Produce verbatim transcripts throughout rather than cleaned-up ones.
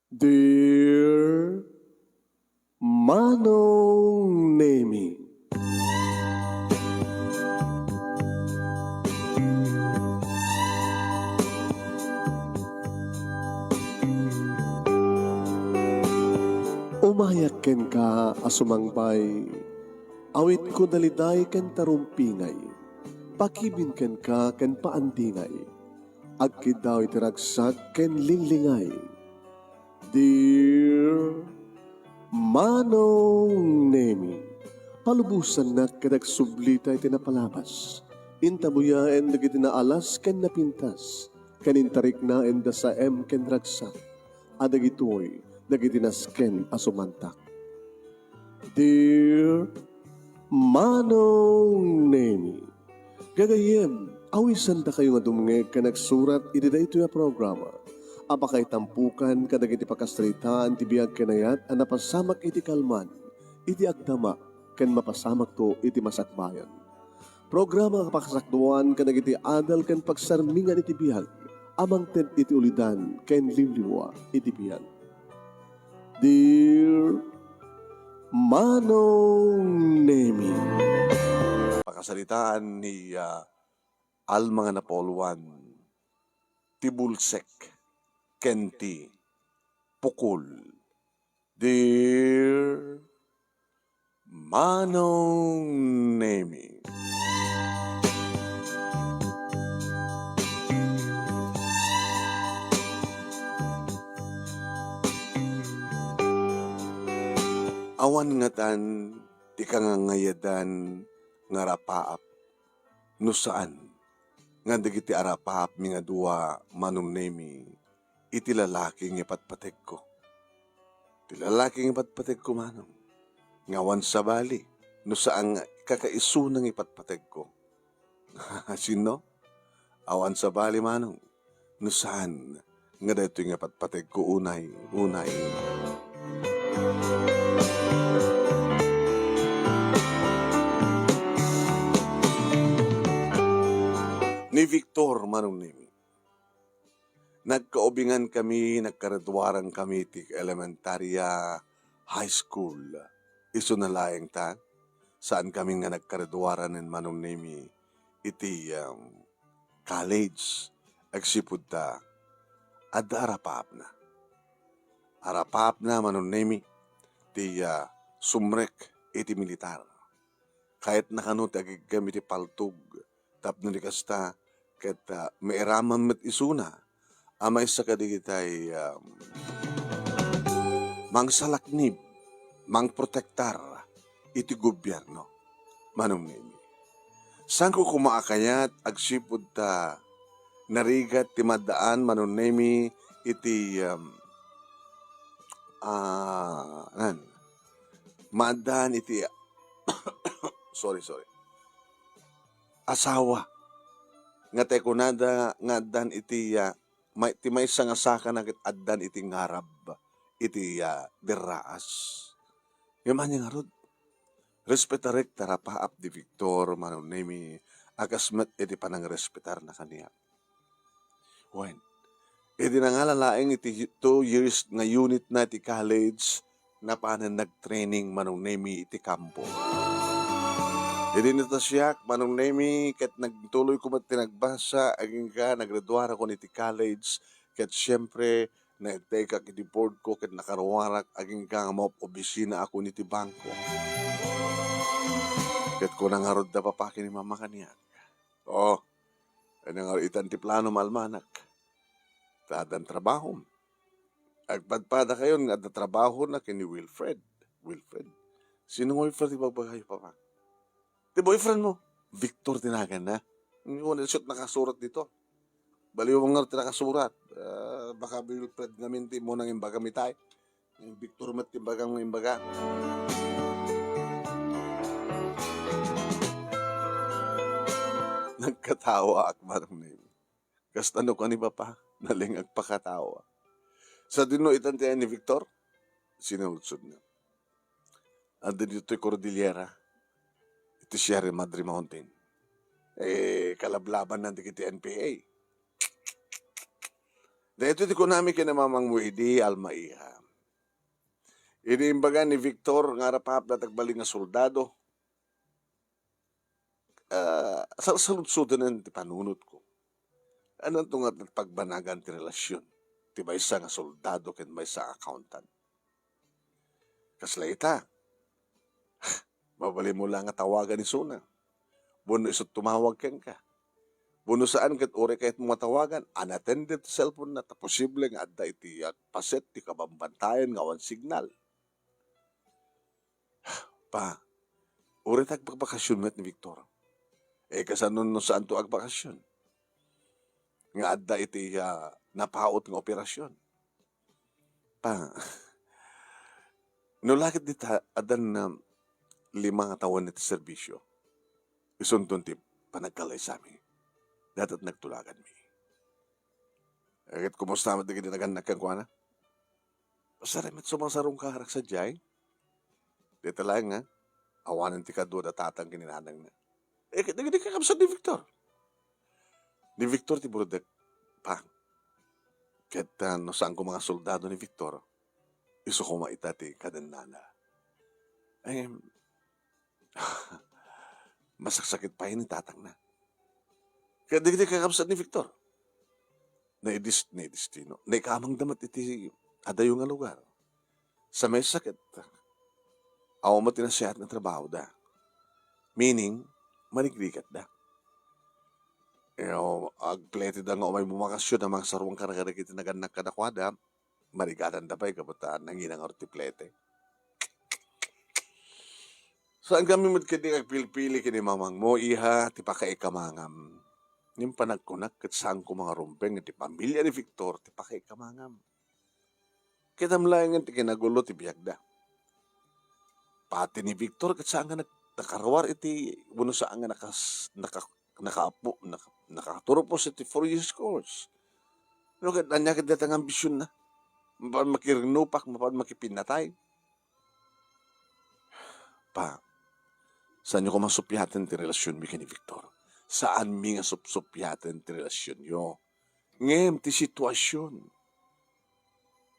Dear Manong Nemi. Umayak kenka a sumangpay, awitko daliday ken tarumpingay, pakibin kenka ken paandingay, agkiddaw iti ragsak ken linglingay. Dear Manong Nemi, palubosannak ket agsublita iti napalabas. Intabuyaen dagiti naalas ken napintas, ken intariknaen da saem ken ragsak, a dagitoy dagiti nasken a sumantak. Dear Manong Neni, gagayyem, awisandakayo nga dumngeg ken agsurat iti daytoy a programa a pakaitampukan kadagiti pakasaritaan ti biag ken ayat a napasamak iti kalman, iti agdama, ken mapasamakto iti masakbayan. Programa a pakasakduan kadagiti adal ken pagsarmingan iti biag a mangted iti ulidan ken limlimua iti biag. Dear Manong Nemi. Pakasaritaan ni, ah, Alma nga napauloan, ti bulsek ken ti pukol. Dear Manong Nemi. Awan ngatan ti kangangayadan nga arapaap no saan nga dagiti arapaapmi nga dua, Manong Nemi, iti lalaki nga ipatpategko. Ti lalaki nga ipatpategko, Manong, nga awan sabali no saan nga kakaisuna nga ipatpategko. Sino? Awan sabali, Manong, no saan nga daytoy nga patpategko unay, unay. Ni Victor, Manong Nemi. Nagkaubingan kami, nagkagraduaran kami ti elementarya, high school. Isu na laeng ta, saan kami nga nagkagraduaran ni Manong Nemi iti, um, college, agsipud ta adda arapaapna. Arapaapna, Manong Nemi, ti, ah, sumrek iti militar. Kayatna kano ti agiggem iti paltog tapno di kasta ket, ah, mairaman met isuna a maysa kadigitay, um, mangsalaknib, mangprotektar iti gobierno, Manong Nemi. Saanko koma a kayat agsipud ta narigat ti maddaan, Manong Nemi, iti, um, ah, nan, maddaan iti, sorry, sorry, asawa. Nga tay kunada nga addan iti, ah, may, ti maysa nga sakana ket addan iti ngarab iti, ah, derraas. Ngem ania ngarud, respetarek ti arapaap ni Victor, Manong Nemi, a kas met iti panangrespetarna kaniak. Wen, idi nangala laeng iti two years nga unitna iti college, napanen nagtraining, Manong Nemi, iti kampo. Idi natasiak, Manong Nemi, ket nagtuloyko met ti nagbasa, agingga naggraduarakon iti college, ket siempre, naigtaygak iti boardko ket nakaruarak agingga nga maob-obisinaakon iti bangko. Ket kuna ngarud da papa ken ni mama kaniak, "Oh, ania ngarud itan ti planom, Almanak? Ta addan trabahom. Agpadpadakayon nga adda trabahona ken ni Wilfred." "Wilfred? Sino nga Wilfred ti bagbagayo, papa?" "Ti boyfriend mo, Victor ti naganna. Ania, siak nakasurat dito. Baliw ngarud ti nakasurat. Ah, baka Wilfred ngamin ti immunang imbagam itay. Victor met ti imbagam nga imbaga." Nagkatawaak, Manong Nemi. Kasta no kani papa, nalingag pakatawa. "Sadino itan ti ayan ni Victor?" Sinaludsodna. "Adda ditoy Cordillera, iti Sierra Madre Mountain. Eh, kalablabanna dagiti N P A." Daytoy ti kunami ken ni mamangmo idi, Alma iha. Idi imbaga ni Victor nga arap-arap dayta agbalin nga soldado, ah, salsaludsoden ti panunotko. Ania to nga pagbanagan ti relasyon ti maysa nga soldado ken maysa nga accountant? Kasla ita, mabalinmo la nga tawagan isuna. Wenno isu tumawag kenka. Wenno saan ket uray kayatmo nga tawagan, unattended ti cellphone na, ta posible nga adda iti agpaset ti kabambantayan nga awan signal. Pa, uray ta agbakbakasyon met ni Victor. Eh, kasano no saanto agbakasyon? Nga adda iti, ah, napaut nga operasyon. Pa, no la ket dita, addan, ah, lima nga tawen iti serbisyo. Isunton ti panagkalaysami. Dayta ti nagtulaganmi. Eh, ket kumusta met dagiti nagannak kenkuana? Saan met sumasarungkarak sadiay? Dayta laeng nga, awanen ti kadua da tatang ken ni nanangna. Eh, ket dagiti kakabsat ni Victor. Ni Victor ti burdek, pa. Ket, ah, no saan koma nga soldado ni Victor, isu koma ita ti kadennana. Em, masaksakit pay ni tatangna. Ket dagiti kakabsat ni Victor, naidis-, naidestino. Naikamangda met iti adayo nga lugar. Sa maysa ket, awan met ti nasayaat nga trabahoda. Meaning, marigrigatda. You know, agpleteda nga umay bumakasyon a mangsaruang kadagiti nagannak kadakuada, marigatanda pay gapu ta nangina ngarud ti plete. Saan kami met ketdi agpilpili ken ni mamangmo, iha, ti pakaikamangam. Ngem panagkunak ket saan koma nga rumbeng ti pamilia ni Victor ti pakaikamangam. Kitam laengen ti kinagulo ti biagda. Pati ni Victor ket saan nga nag-, nakaruar iti, wenno saan nga nakas-, naka-, nakaapo-, naka-, nakaturpos iti four years course. No ket ania ket dayta nga ambisionna? Mapan makirinnupak, mapan makipinnatay. Pa, saanyo koma suppiaten ti relasionmi ken ni Victor. Saanmi nga supsuppiaten ti relasionyo. Ngem ti situasion,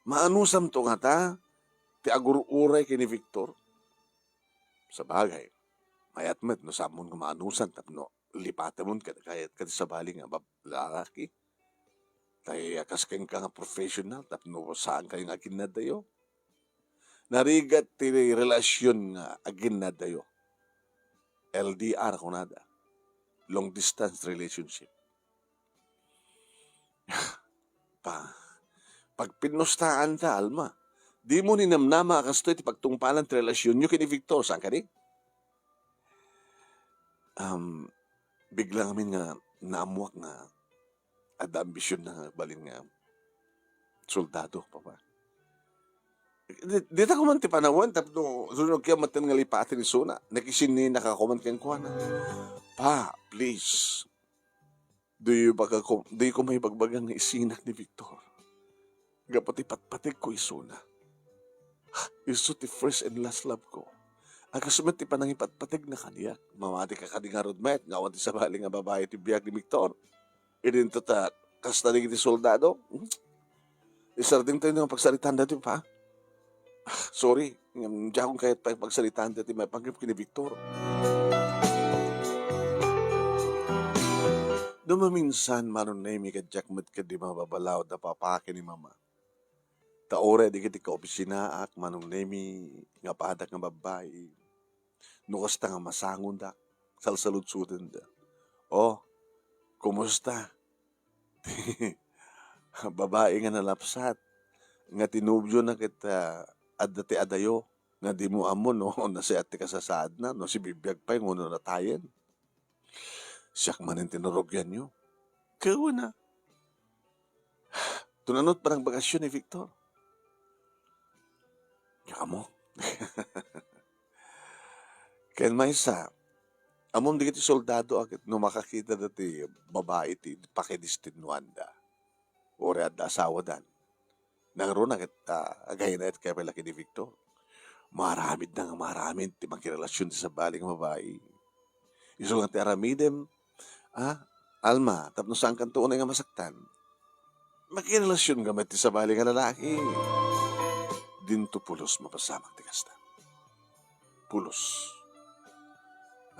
maanusanto ngata ti agur-uray ken ni Victor? Sabagay, mayat met no saanmon nga maanusan tapno lipatemon kad-, kayat kadi sabali nga bab-, lalaki. Tay a kas kenka nga professional tapno saankayo nga aginnadayo. Narigat ti relasion nga aginnadayo. L D R kunada. Long distance relationship. Pa, pagpinnustaanta, Alma. Dimo ninamnama a kastoy ti pagtungpalan ti relasionyo ken ni Victor, saan kadi? Um, bigla ngamin nga naammuak nga adda ambisionna nga agbalin nga soldado, Papa. Di, dita koma ti panawen tapno sumurot koma met nga lipaten isuna. Nakisinnaka koma kenkuana. Pa, please. Diyo baka ko, diyo koma ibagbaga nga isinak ni Victor. Gapu ti patpategko isuna. Isu ti first and last love ko. A kas met ti panangipatpategna kaniak. Mamatika kadi ngarud met nga awan ti sabali nga babai ti biag ni Victor. Idinto ta kasta dagiti soldado. Hmm? Isardeng tayo nga pagsaritaan dati, Pa. Ah, sorry, ngem diakon kayat pay pagsaritaan dati maipanggep ken ni Victor. No maminsan, Manong Nemy, ket diak met ketdi mababalaw da Papa ken ni Mama. Ta uray dagiti kaopisinaak, Manong Nemy, nga padak nga babbai, no kasta nga masangondak, salsaludsodenda. "Oh, kumusta?" Babai nga nalapsat, nga ti nobiona ket, ah, adda ti adayo, nga dimo ammo no nasayaat ti kasasaadna, no sibibiag pay, wenno natayen. Siak manen ti narugianyo. Kawana. Tunanot panagbagasyon ni Victor. Kamo? Ken maysa, ammom dagiti soldado a ket no makakita dati babai ti pakidestinuanda. Uray adda asawadan. Nangruna ket, ah, agayna ket kaya pala ken ni Victor. Maaramid na nga maaramid ti makirelasion ti sabali nga babai. Isu nga ti aramidem, ah, Alma, tapno saankanto unay nga masaktan. makirelasionka met ti sabali nga lalaki. Dinto pulos mapasamak ti kasta. Pulos.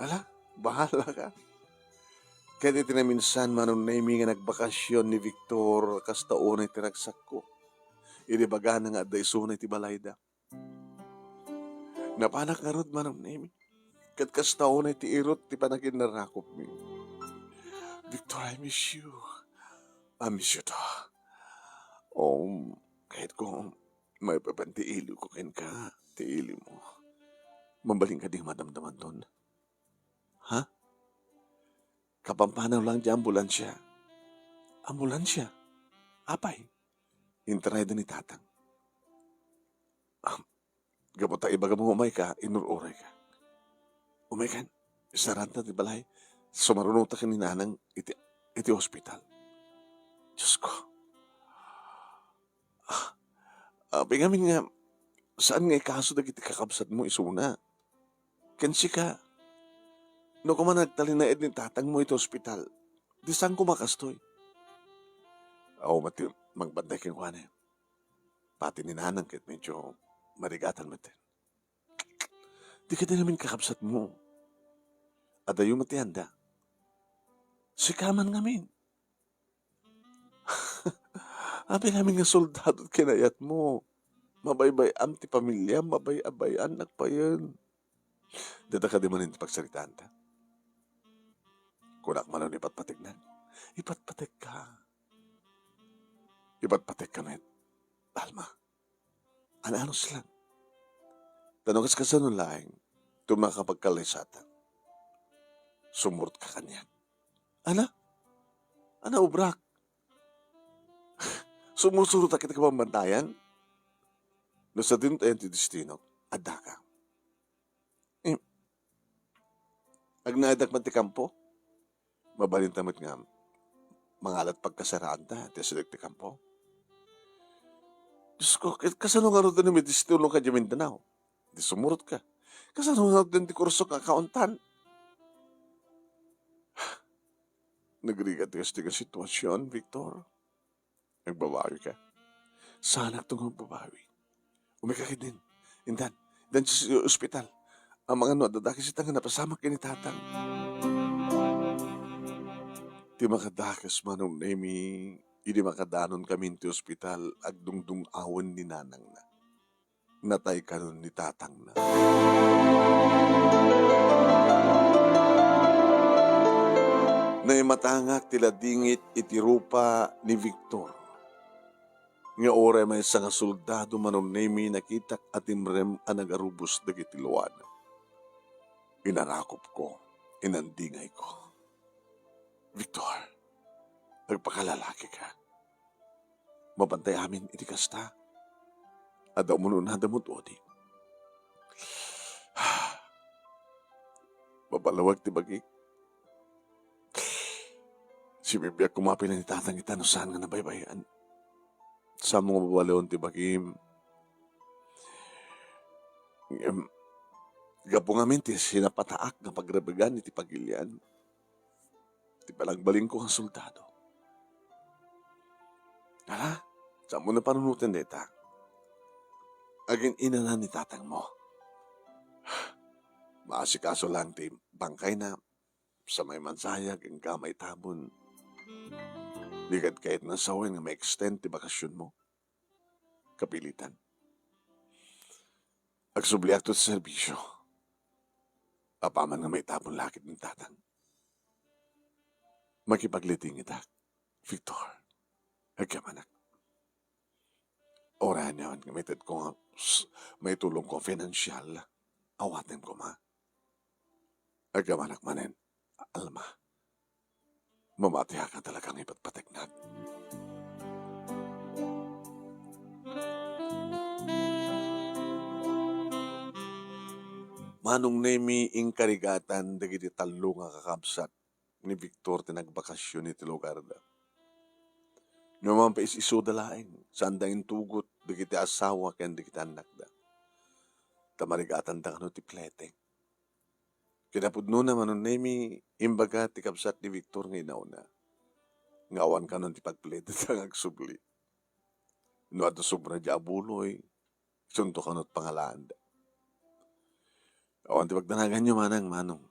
Ala, bahalaka. Ket iti naminsan, Manong Nemy, nga nagbakasyon ni Victor, kasta unay ti ragsakko. Idi ibagana nga adda isuna iti balayda. Napanak ngarud, Manong Nemy. Ket kasta unay ti irut ti panaginnarakopmi. Victor, I miss you. I miss you too. Oh, kahit ko, maipapan ti iliwko kenka, ti ilimo. Mabalin kadi nga madamdamandon? Ha? Kapampanaw lang ti ambulansya. Ambulansya? Apay? Intarayda ni Tatang. Ah, gapu ta ibagam nga umayka, inur-urayka. Umaykan, isaranta ti balay. Sumarunotak ken ni Nanang iti, iti ospital. Diyos ko. Ah, apay ngamin nga, saan nga ikaso dagiti kakabsatmo isuna? Ken sika, no koma nagtalinaed ni tatangmo iti ospital, di saan koma kastoy? Aw, mati-, magbantay kenkuana. Pati ni Nanang ket medyo marigatan met. Di kadi ngamin kakabsatmo. Adayo met ti anda. Sika man ngamin. Apay ngamin nga soldado ti kinayatmo. Mabaybay-am ti pamiliam, mabay-abayan, nagpayen. Dita kadi manen ti pagsaritaanta? Kunak manen ipatpateknak. Ipatpatekka. Ipatpatekka met. Alma. Ananus lang. Ta no kas-, kasano laeng, ti makapagkalaysatan. Sumurot ka kaniak. Ana? Ana, ubrak? Sumusurotak iti kabambantayan? No sadino ti destino, adda ka. Eh, agnaedak man ti kampo? Mabalinta met nga mangalat pagkasaraanta ti asideg ti kampo. Diyos ko, ket kasano ngarud no midestino ka diay Mindanao? Di sumurot ka. Kasano ngarud ti kurso nga akauntan? Nagrigat ti kasta nga sitwasyon, Victor. Agbabawi ka. Saanak to nga agbabawi. Umay ka ketdin. Intan. Intan sa ospital. Amangan no adda dakes ita nga napasamak ken ni tatang. Ti makadakes, Manong Nemy, idi makadanon kami ti ospital, agdungdung-awen ni nanangna. Natay kanon ni tatangna. Naimatangak ti ladingit iti rupa ni Victor. Nga uray maysa nga soldado, Manong Nemy, nakitak a timrem a nagarubos dagiti luana. Inarakopko, inandingayko. Victor, agpakalalaki ka. Mabantay amin iti kasta. Adda umunonada met udi. Mabalawag ti bagik. Sibibiag koma pay ni tatang ita no saan nga nabaybay-an. Saan nga mabaliwan ti bagim? Ngem, gapu ngamin ti sinapataak nga pagrebegan iti pagilian ti panagbalinko nga soldado. Ala, saanmo a panunoten dayta. Agin-inanan ni tatangmo. Maasikaso lang ti bangkayna, sa maimansayag, inka maitabon. Di ket kayatna sawen nga ma-extend ti bakasionmo. Kapilitan. Agsubliakto ti serbisio. Apaman nga maitabon la ketdi ni tatang. Makipaglitingitak, Victor. Agkamanak. Uray ania nga maitedko nga s-, maitulongko a finansial, awatem koma. Agkamanak manen, Alma. Mamatiak a talaga nga ipatpateknak. Manong Nemy, inkarigatan dagiti tallo nga kakabsat ni Victor ti nagbakasyon iti lugarda. Ngem maipais-isuda laeng, saanda intugot dagiti asawa ken dagiti annakda. Ta marigatanda kano ti plete. Kinapudnona, Manong Nemy, imbaga ti kabsat ni Victor nga inauna. nga awan kanon ti pagpleto nga agsubli. No adda sobra diay abuloy, isunto kano ti pangalaanda. Awan ti pagdanaganyo, manang, manong.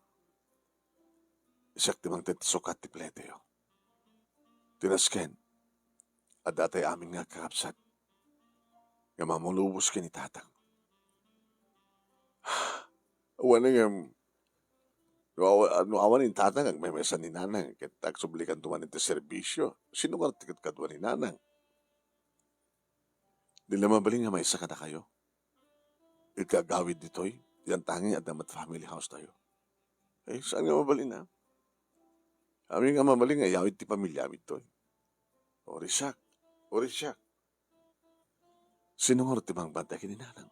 Siak ti mangted ti sukat ti pletoyo. Ti nasken, adda tay amin nga kakabsat nga mamulubos ken ni tatang. Awan nga, no awa-, no awan ni tatang, agmaymaysa ni nanang, ket agsublikanto manen ti serbisio. Sino nga ti kadkadua ni nanang? Di la mabalin nga maysa kadakayo? Iti agawid ditoy, yan tangi adda met family house tayo. Eh, saan nga mabalin, ha? Amin nga mabalin nga iyawid ti pamiliami ditoy. Uri siak, uri siak. Sino nga ti mangbantay ken ni nanang?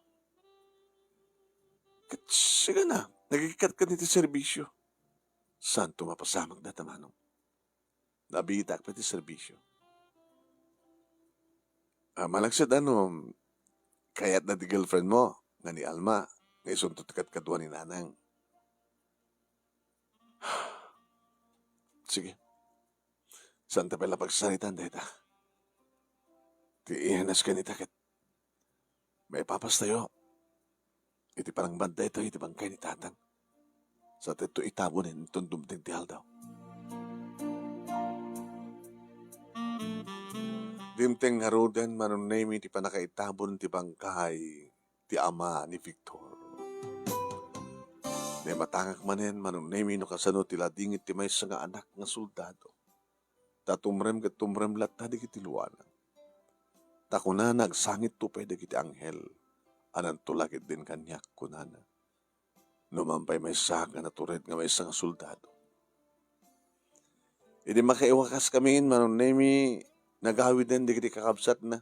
Ket sika na, nagikkat ka iti serbisio. Santo mapasamak data, manong. Nabitak pa ti serbisio. Ah, malaksid ano, kayat na ti girlfriend mo, nga ni Alma, nga isunto ti kadkadua ni nanang. Sige. Saan ta pay la pagsaritaan dayta? Ti iyanas kanita ket maipapas tayo iti panangbantay tayo iti bangkay ni tatang. Sa tayo itabunen inton dumteng ti aldaw. Dimteng ngaruden, Manong Nemi, ti pannakaitabon ti bangkay ti ama ni Victor. Naimatangak manen, Manong Nemi, no kasano ti ladingit ti maysa nga anak nga soldado. Ta tumrem ket tumrem latta dagiti luanang. Ta kunana, agsangitto pay dagiti anghel a nantulakid din kaniak, kunana. No man pay maysa nga natured nga maysa nga soldado. Idi makaiwakaskami, Manong Nemi, nagawiden dagiti kakabsatna,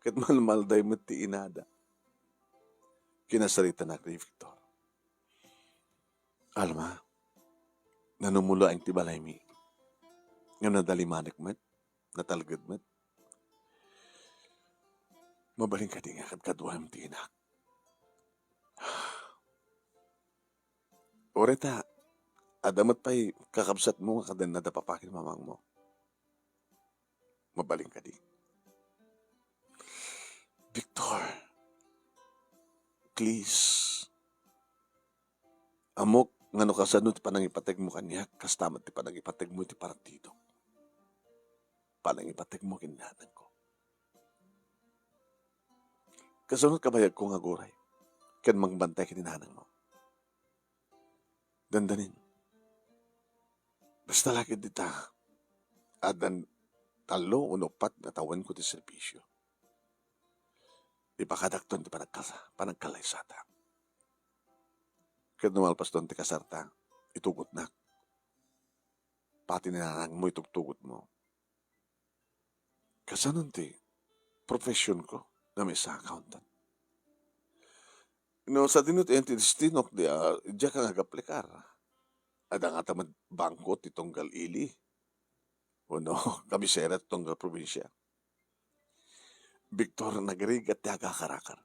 ket malmalday met ti inada. Kinasaritanak ni Victor. Alma, nanumulaeng ti balaymi. Ngem nadalimanek met, natalged met. Mabalin kadi nga kadkaduaem ti inak? Uray ta, adda met pay kakabsatmo nga kadenna da papa ken mamangmo. Mabalin kadi? Victor, please. Ammok nga no kasano ti panangipategmo kaniak, kasta met ti panangipategmo iti partido. Panangipategmo ken nanangko. Kasano kabayagko nga aguray ken mangbantay ken ni nanangmo? Dandanin. Basta la ket dita, addan tallo wenno uppat nga tawenko ti serbisio. Ipakadakton ti panagkasa-, panagkalaysata. Ket no malpaston ti kasarta, itugotnak. Pati ni nanangmo itugtugotmo. Kasanon ti professionko nga maysa nga accountant? No, sadino ti, ti destinok, di, ah, diak nga agaplikar. Adda ngata met bangko ti tunggal ili. Wenno, kabisera ti tunggal probinsia. Victor, nagrigat ti agakarakar.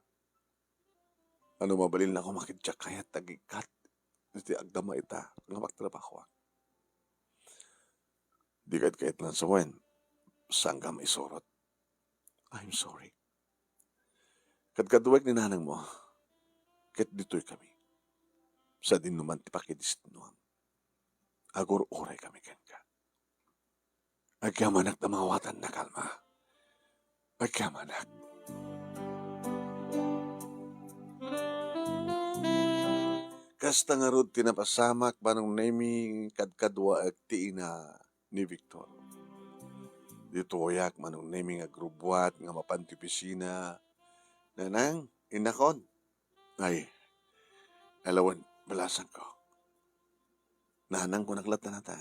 Ano mabalin la koma ket diak kayat ti agikkat iti agdama ita nga pagtrabahoak. Di ket kayat nga sawen, sangka maisurot. I'm sorry. Kadkaduaek ni nanangmo, ket ditoy kami. Sadino man ti pakidestinuam, agur-uray kami kenka. Agyamanak ta maawatan na kalma. Agyamanak. Kasta ngarud ti napasamak, Manong Nemi, kadkaduaek ti ina ni Victor. Ditoyak, Manong Nemi, nga agrubbuat nga mapan ti opisina. Nanang, innakon. Ay, alawen, balasangko. Nanang, kunak latta nata,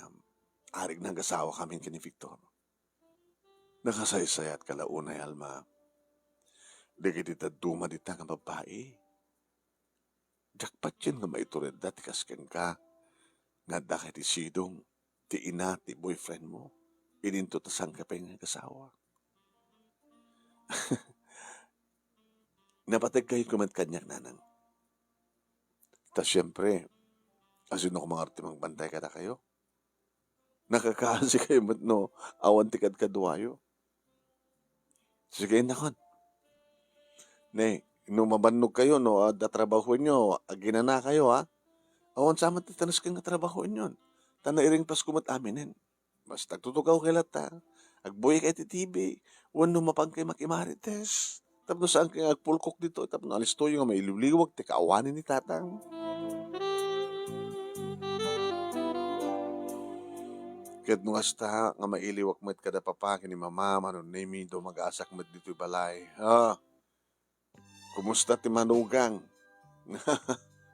arik nagasawa kami ken ni Victor. Nakasaysayat ka la unay, Alma. Dagiti dadduma dita nga babbai. Diak patien nga maituredda ti kas kenka nga adda kay ti sidong ti ina ti boyfriend mo, idinto ta sangka pay nga agasawa. Napateg kayo met kaniak, nanang. Ta siempre, asino koma ngarud ti mangbantay kadakayo? Nakakaasi kayo met no awan ti kadkaduayo. Sige, innakon. Ne, no mabannog kayo, no, adda trabahoenyo, aginana kayo, ha? Awan sa met ti tanesken nga trabahoenyon. Ta nairing Pasko met aminen. Basta agtutugaw kay latta, agbuy kay ti T V, wenno mapan kay makimarites. Tapno saan kay nga agpulkok dito, tapno alistoyo nga mailiwliwag ti kaawanen ni Tatang. Ket no kasta nga mailiwak met kada papa ken ni mama, mano ni Mami, dumagasak met ditoy balay. Ah, kumusta ti manugang?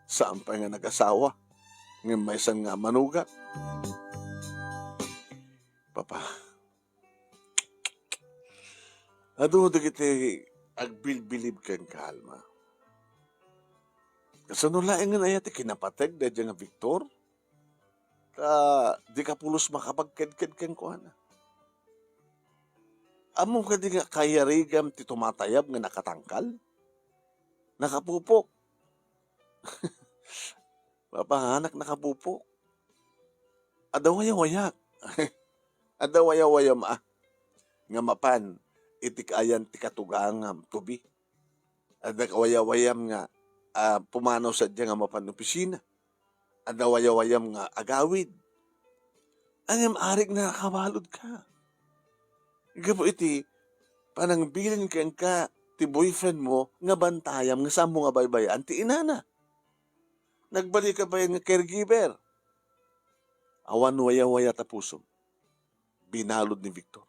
Saan pay nga nagasawa? Ngem maysan nga manugang. Papa, adu dagiti agbilbilib kenka, Alma. Kasano laeng nga aya ti kinapateg daydiay nga Victor? Ta di ka pulos makapagkedked kenkuana. Ammom kadi nga kayarigam ti tumatayab nga nakatangkal? Nakapupok. Papanganak nakapupok. Adda wayawayak. Adda wayawayam a nga mapan iti kaayan ti katugangam, Toby. Adda wayawayam nga, ah, pumanaw sadiay nga mapan opisina. Adda wayawayam nga agawid. Ngem arik nakabaludka. Gapu iti panangbilin kenka ti boyfriend mo nga bantayam nga saanmo nga baybay-an ti inana. Nagbalika pay nga caregiver. Awan wayawaya ta pusom. Binalud ni Victor.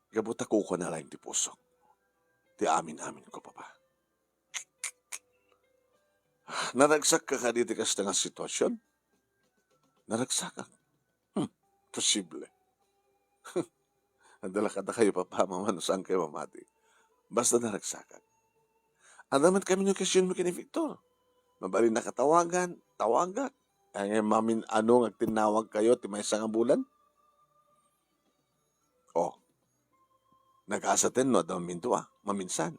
Gapu ta kukuana laeng ti pusok. Ti amin-amin ko, Papa. Naragsakka kadi ti kasta nga sitwasyon? Naragsakak. Hmm, posible. Adda la kadakayo, Papa, Mama, no saan kayo mamati. Basta naragsakak. Adda met kami no kasyonmi ken ni Victor. Mabalin nakatawagan, tawagak. Ay, mamin-ano nga agtinnawag kayo ti maysa nga bulan? Oh. Nagasaten no adda maminto a, maminsan.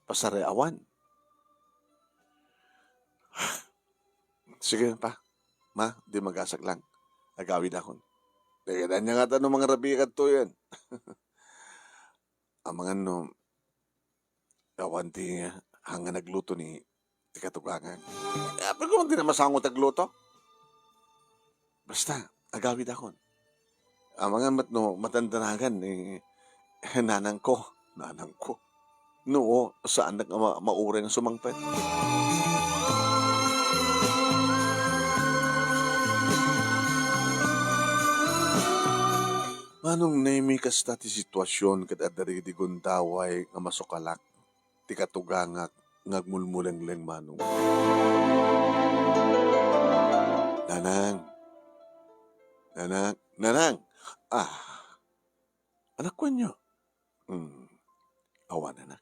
Pasarre awan. Sige, Pa. Ma, di magasak lang. Agawidakon. Dagiti ania ngata no mangrabii kadtoyen. Amangan no awan ti hanga nagluto ni ti katugangak. Apay ko man ti namasango ti agluto. Basta, agawidakon. Amangan met no matandanagan ni nanangko, nanangko. No, saannak nga ma-, mauray nga sumangpet. Manong Nemi, kasta ti sitwasyon ket adda dagiti gundaway nga masukalak ti katugangak nga agmulmulengleng, Manong. Nanang. Nanang. Nanang. Ah. Anak, kuanyo. Hmm. Awan, anak.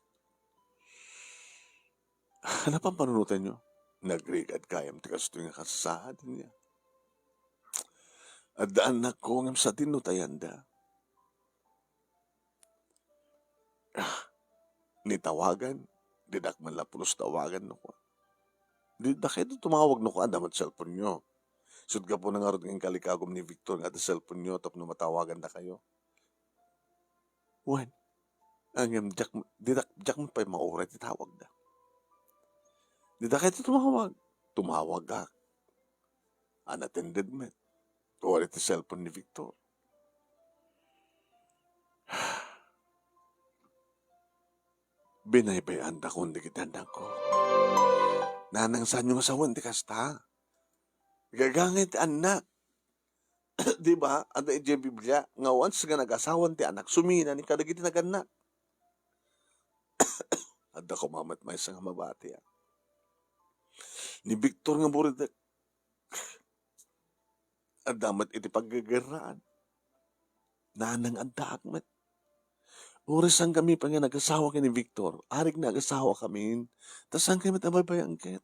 Napampanunotanyo? Nagrigad gayam ti kastoy nga kasasaad niya. Adda annakko ngem sadin no tayanda. Ah, ni tawagan, didak man la pulos tawagan no kua. Di, dakayo tumawag no kua, adda met cellphone-yo. Sut gapu na ngarud nga inkalikagum ni Victor nga adda cellphone-yo tapno matawagan dakayo. Wen, ngem diak, didak, diak man pay mauray ti tawagda. Di dakayo tumawag. Tumawagak. Unattended met. Wala ti cellphone ni Victor. Binaybay-andakon dagiti annakko. Nanang, saanyo nga sawen ti kasta? Gagangay ti annak. Di ba? Adda idiay Biblia nga once nga nagasawan ti anak, sumina ni kadagiti nagannak. Adda koma met maysa nga mabati, a. Ni Victor nga buridek. Adda met iti paggegerraan. Nanang, addaak met. Uray saan kami pay nga nagasawa ken ni Victor, arik nagasawa kami, ta saan kami met a baybay-an ket.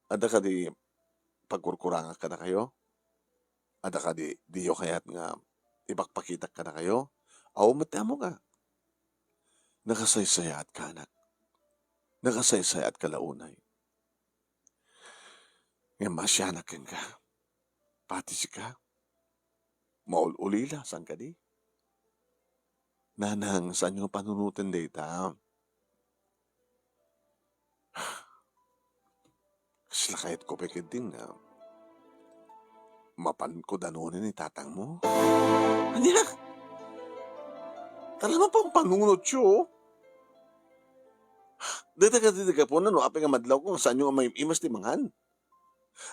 Adda kadi pagkurkurangak kadakayo? Adda kadi diyo kayat nga ipakpakitak kadakayo? Aw, met ti ammok a. Nakasaysayaatka, anak. Nakasaysayaatka la unay. Ngem maasianak kenka. Pati sika, maul-ulila, saan kadi? Nanang, saanyo nga panunoten dayta? Kasla kayatko pay ketdin nga mapanko danoni ni tatangmo. Ania? Talaga pampanunotyo. Dayta kadi ti gapuna no apay nga madlawko nga saanyo nga maim-imas ti mangan.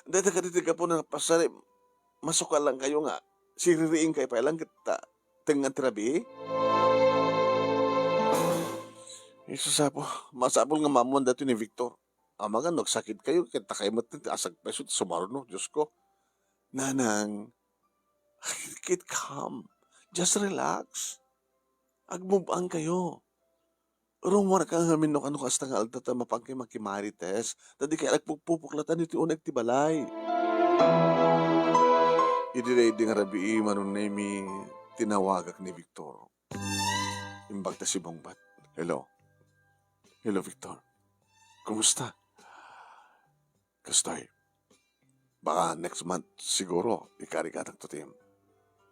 Dayta kadi ti gapuna nga pasali, masukalankayo nga siririingkayo pay lang ket ta tengngan ti rabii? Jesus apo, masapul nga maammoan daytoy ni Victor. Amangan no agsakitkayo, ket ta kay met ti asagpeso ti sumaruno, Diosko. Nanang, keep calm. Just relax. Agmove on kayo. Runguarka ngamin no kano kasta nga aldaw ta mapankayo makimarites, ta dikay agpukpuklatan iti uneg ti balay. Idi daydi nga rabii, Manong Nemy, tinawagak ni Victor. Imbag ta simmungbat. Hello. Hello, Victor. Kumusta? Kastoy, baka next month siguro, ikarigatakto ti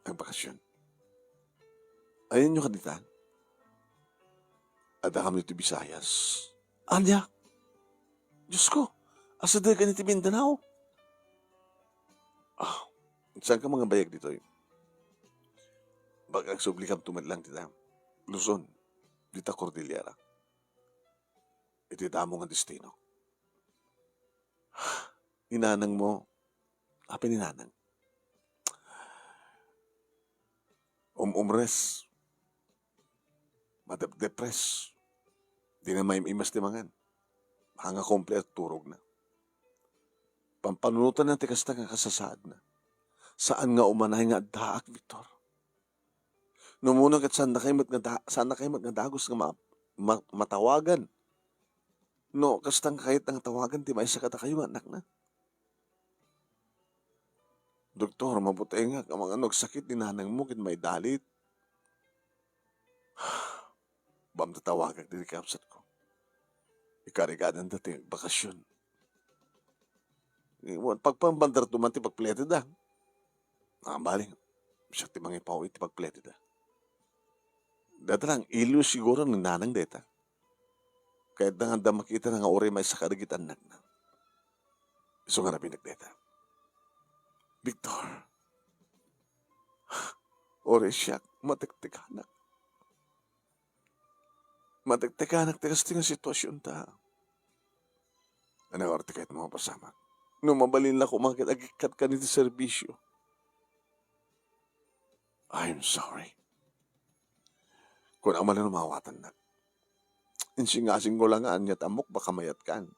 agbakasyon. Ayanyo kadi ta? Adda kami ti Visayas. Ania? Diosko, asadegan iti Mindanao? Ah, saanka mangabayag ditoy? Baka agsublikam met lang dita Luzon, dita Cordillera. Iti damo nga destino. Ni nanangmo, apay ni nanang? Um-umres. Madepdepres. Dina maim-imas ti mangan. Mangakumple ti turogna. Pampanunotanna ti kasta nga kasasaadna. Saan nga umanay nga addaak, Victor. No umuna ket saannakayo met nga da-, saannakayo met nga dagus nga ma-, ma-, matawagan. No, kasta nga kayatna nga tawagan ti maysa kadakayo nga annakna. Doktor, mabutengak, amangan no agsakit ni nanangmo ket maidalit. Bam, tatawagak ditoy kabsatko. Ikarigadanta ti bakasyon. Wen, pagpambandarto man ti pagpletedda. Ah, bali, siak ti mangipaw iti pagpletedda. Dayta lang, iliw siguro ni nanang dayta. Kayatna nga adda makitana nga uray maysa kadagiti annakna. Isu nga nabinek dayta. Victor, uray siak, matektekanak. Matektekanak ti kasta nga situasionta. Ania ngarud ti kayatmo nga pasamak? No mabalin la koma ket agikkatka iti serbisio. I'm sorry. Kunam la no maawatannak. Insingasingko la nga aniat ammok baka mayatkan.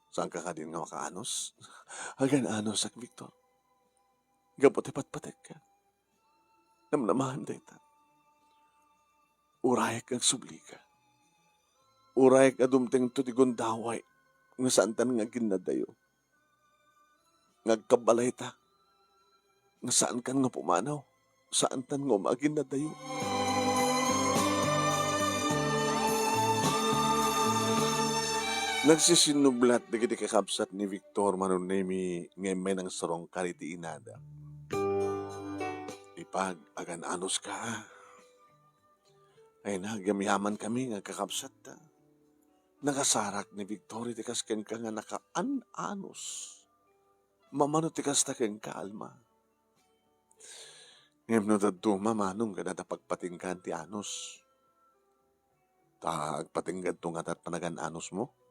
Saanka kadin nga makaanos? Agan-anos, Victor. Gapu ti patpatekka. Namnamaem dayta. Urayek nga agsublika. Urayek nga dumtengto ti gundaway nga saantan nga aginnadayo. Nga agkabbalayta nga saankan nga pumanaw, saantan nga um-, aginnadayo. Nagsisinnublat dagiti kakabsat ni Victor, Manong Nemy, nga immay nangsarungkar iti inada. Ipag, agan-anos ka. Ay, nagyamyaman kami nga kakabsat ta. Nakasarak ni Victor iti kas kenka nga nakaan-anos. Mamano ti kasta kenka, Alma? Ngem no dadduma, manong, ket adda pagpatinggaan ti anus. Ta agpatingganto ngata ti panagan-anusmo?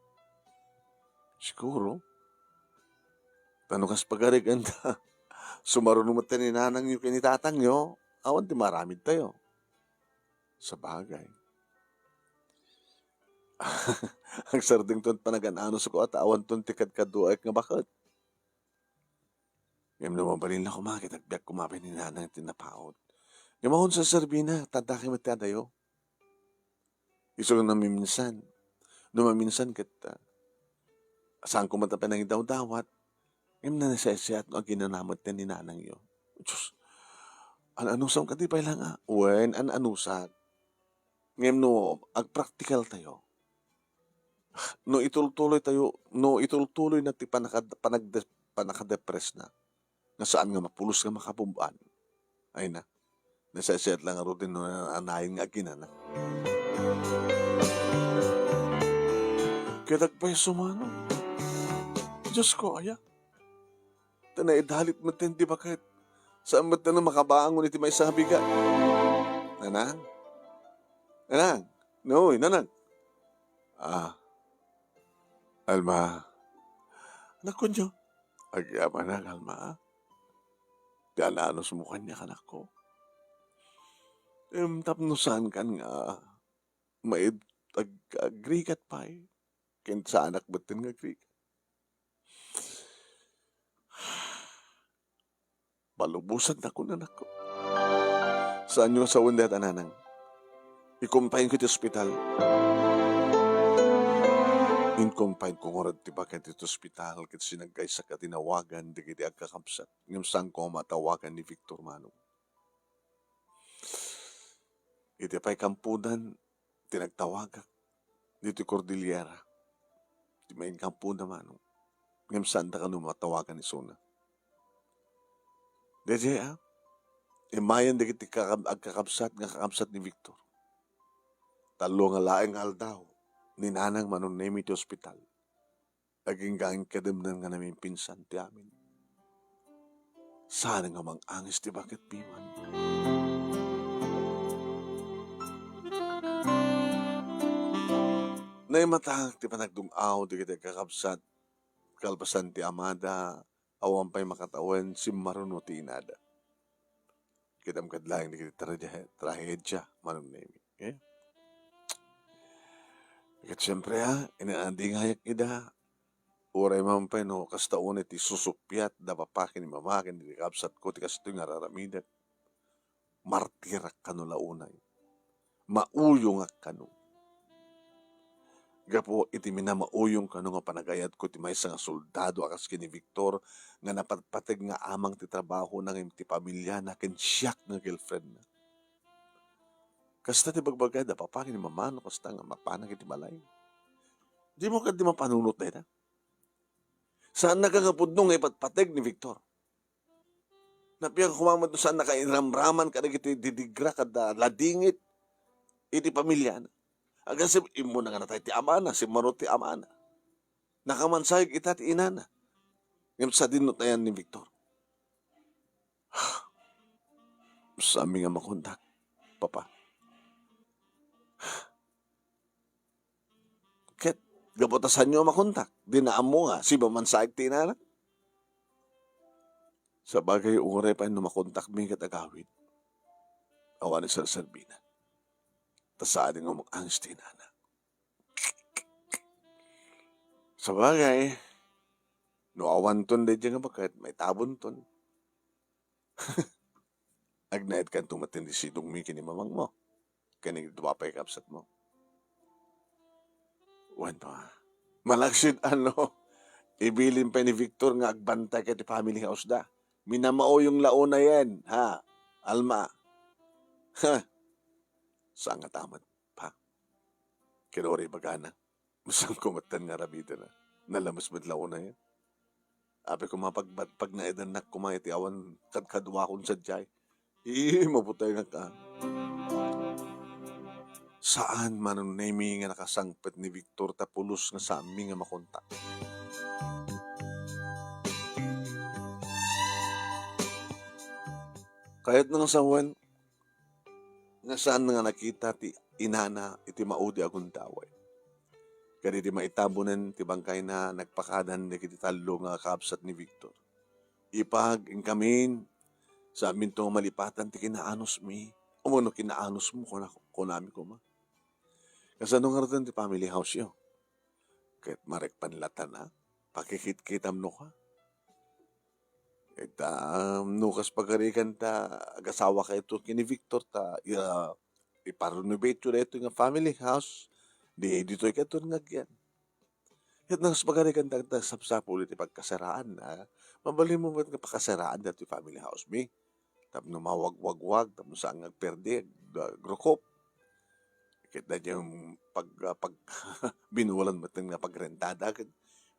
Siguro. Ta no kas pagarigan ta, sumaruno met ni nanangyo ken ni tatangyo, awan ti maaramidtayo. Sabagay. Agsardengton panagan-anusko ta awanton ti kadkaduaek nga baket. Ngem no mabalin la koma ket agbiag koma pay ni nanang ti napaut. Ngem awan saserbina, ta adda kami ti adayo. Isu nga no maminsan, no maminsan ket, ah, saan koma ta pay nangidawdawat, ngem nasaysayaat no aginana met ni nanangyo. Diyos, an-anusam kadi pay la nga? Wen, an-anusak. Ngem no agpraktikaltayo, no itultuloytayo, no itultuloyna ti panakad-, panagde-, panakadepresna, nga saan nga mapulos nga makabub-an. Ay na, nasaysayaat lang ngaruden no anayon nga aginanak. Ket agpayso manen. Diosko, aya. Ta naidalit metten ti baket. Saan metten a makabangon iti maysa a bigat. Nanang? Nanang? Noy, Nanang? Ah, Alma. Anak, kunyo. Agyamanak, Alma. Ti ananusmo kaniak, anakko. Em, tapno saankan nga maid-, ag-, agrigat pay ken saanak metten nga agrigat. Malubosannak, anakko. Saanyo a sawen dayta, Nanang. I-confineko iti ospital. In-confineko ngarud ti baket iti ospital ket sinaggaysak a tinawagan dagiti agkakabsat ngem saanko a matawagan ni Victor manen. Iti pay kampodan, ti nagtawagak ditoy Cordillera. Ti main kampoda manen. Ngem saanda kano matawagan isuna. Daydiay, a, immayen dagiti kakab-, agkakabsat nga kakabsat ni Victor. Tallo nga laeng nga aldaw, ni Nanang Manong Nemi ti ospital. Agingga inkademnan nga namimpinsan ti amin. Saan nga mang-angis ti baket piman. Naimatangak ti panagdung-aw dagiti agkakabsat, kalpasan ti amada, awan pay makatawen, simmaruno ti inada. Kitaem kad laeng dagiti tragedia, tragedia, Manong Nemi. Eh? Ket siempre, a, inadingayak ida. Uray man pay no kasta unay ti susuppiat da papa ken ni mama ken dagiti kabsatko ti kastoy nga ar-aramidek. Martirak kano la unay. Mauyongak kano. Gapu iti minamauyong kano nga panagayatko ti maysa nga soldado a kas ken ni Victor nga napatpateg nga amang ti trabahona ngem ti pamiliana ken siak nga girlfriendna. Kasta ti bagbaga da papa ken ni mama no kasta nga mapanak iti balay. Dimo kadi mapanunot dayta? Saannaka nga pudno nga ipatpateg ni Victor. Napian koma met no saannaka inramraman kadagiti didigra kada ladingit iti pamiliana. Agasem, immuna nga natay ti amana, simmaruno ti amana. Nakamansayeg ita ti inana. Ngem sadino tayan ni Victor? Saanmi nga makontak, papa. Ket gapu ta saanyo a makontak, dina ammo nga simamansaeg ti inana. Sabagay, uray pay no makontakmi ket agawid, awan a serserbina. Ta saan nga mang-angis ti inana. Sabagay, no awanton daydiay nga baket, maitabonton. Agnaedkanto met ti sidongmi ken ni mamangmo, ken ni dua pay kabsatmo. Wen pa, malaksid, ano, ibilin pay ni Victor nga agbantay ka ti family house da. Minamauyong la unayen, ha, Alma. Ha? Saan nga tamat, pa? Ken uray ibagana, masanko metten nga aramidena. Nalames met la unayen. Apay koma pagbat-, pagnaedannak koma iti awan kadkaduakon sadiay. Ii, mabutengak a. Saan, Manong Nemi, nga nakasangpet ni Victor ta pulos nga saanmi nga makontak. Kayatna nga sawen, nga saan nga nakita ti inana iti maudi a gundaway. Kadidi maitabonen ti bangkayna, nagpakadan dagiti tallo nga kakabsat ni Victor. Ipag, inkamin, saanminto nga malipatan ti kinaanusmi, umano kinaanusmo, kuna-, kunami koma. Kasano ngaruden ti family house-yo? Ket marekpan latan a pakikitkitam no ka. Ita, um, no kas pagarigan ta agasawakayto ken ni Victor ta, ya, iparenovateyo daytoy nga family house, di ditoy kayto nga agyan. Ket no kas pagarigan ta, ta sapsapul iti pagkasaraan, a, mabalinmo met nga pakasaraan daytoy family house mi. Tapno mawagwagwag, tapno saan nga agperdi, ag-, agrukop. Ket daydiay pag-, ah, pag-, binulan met nga pagrentada, ket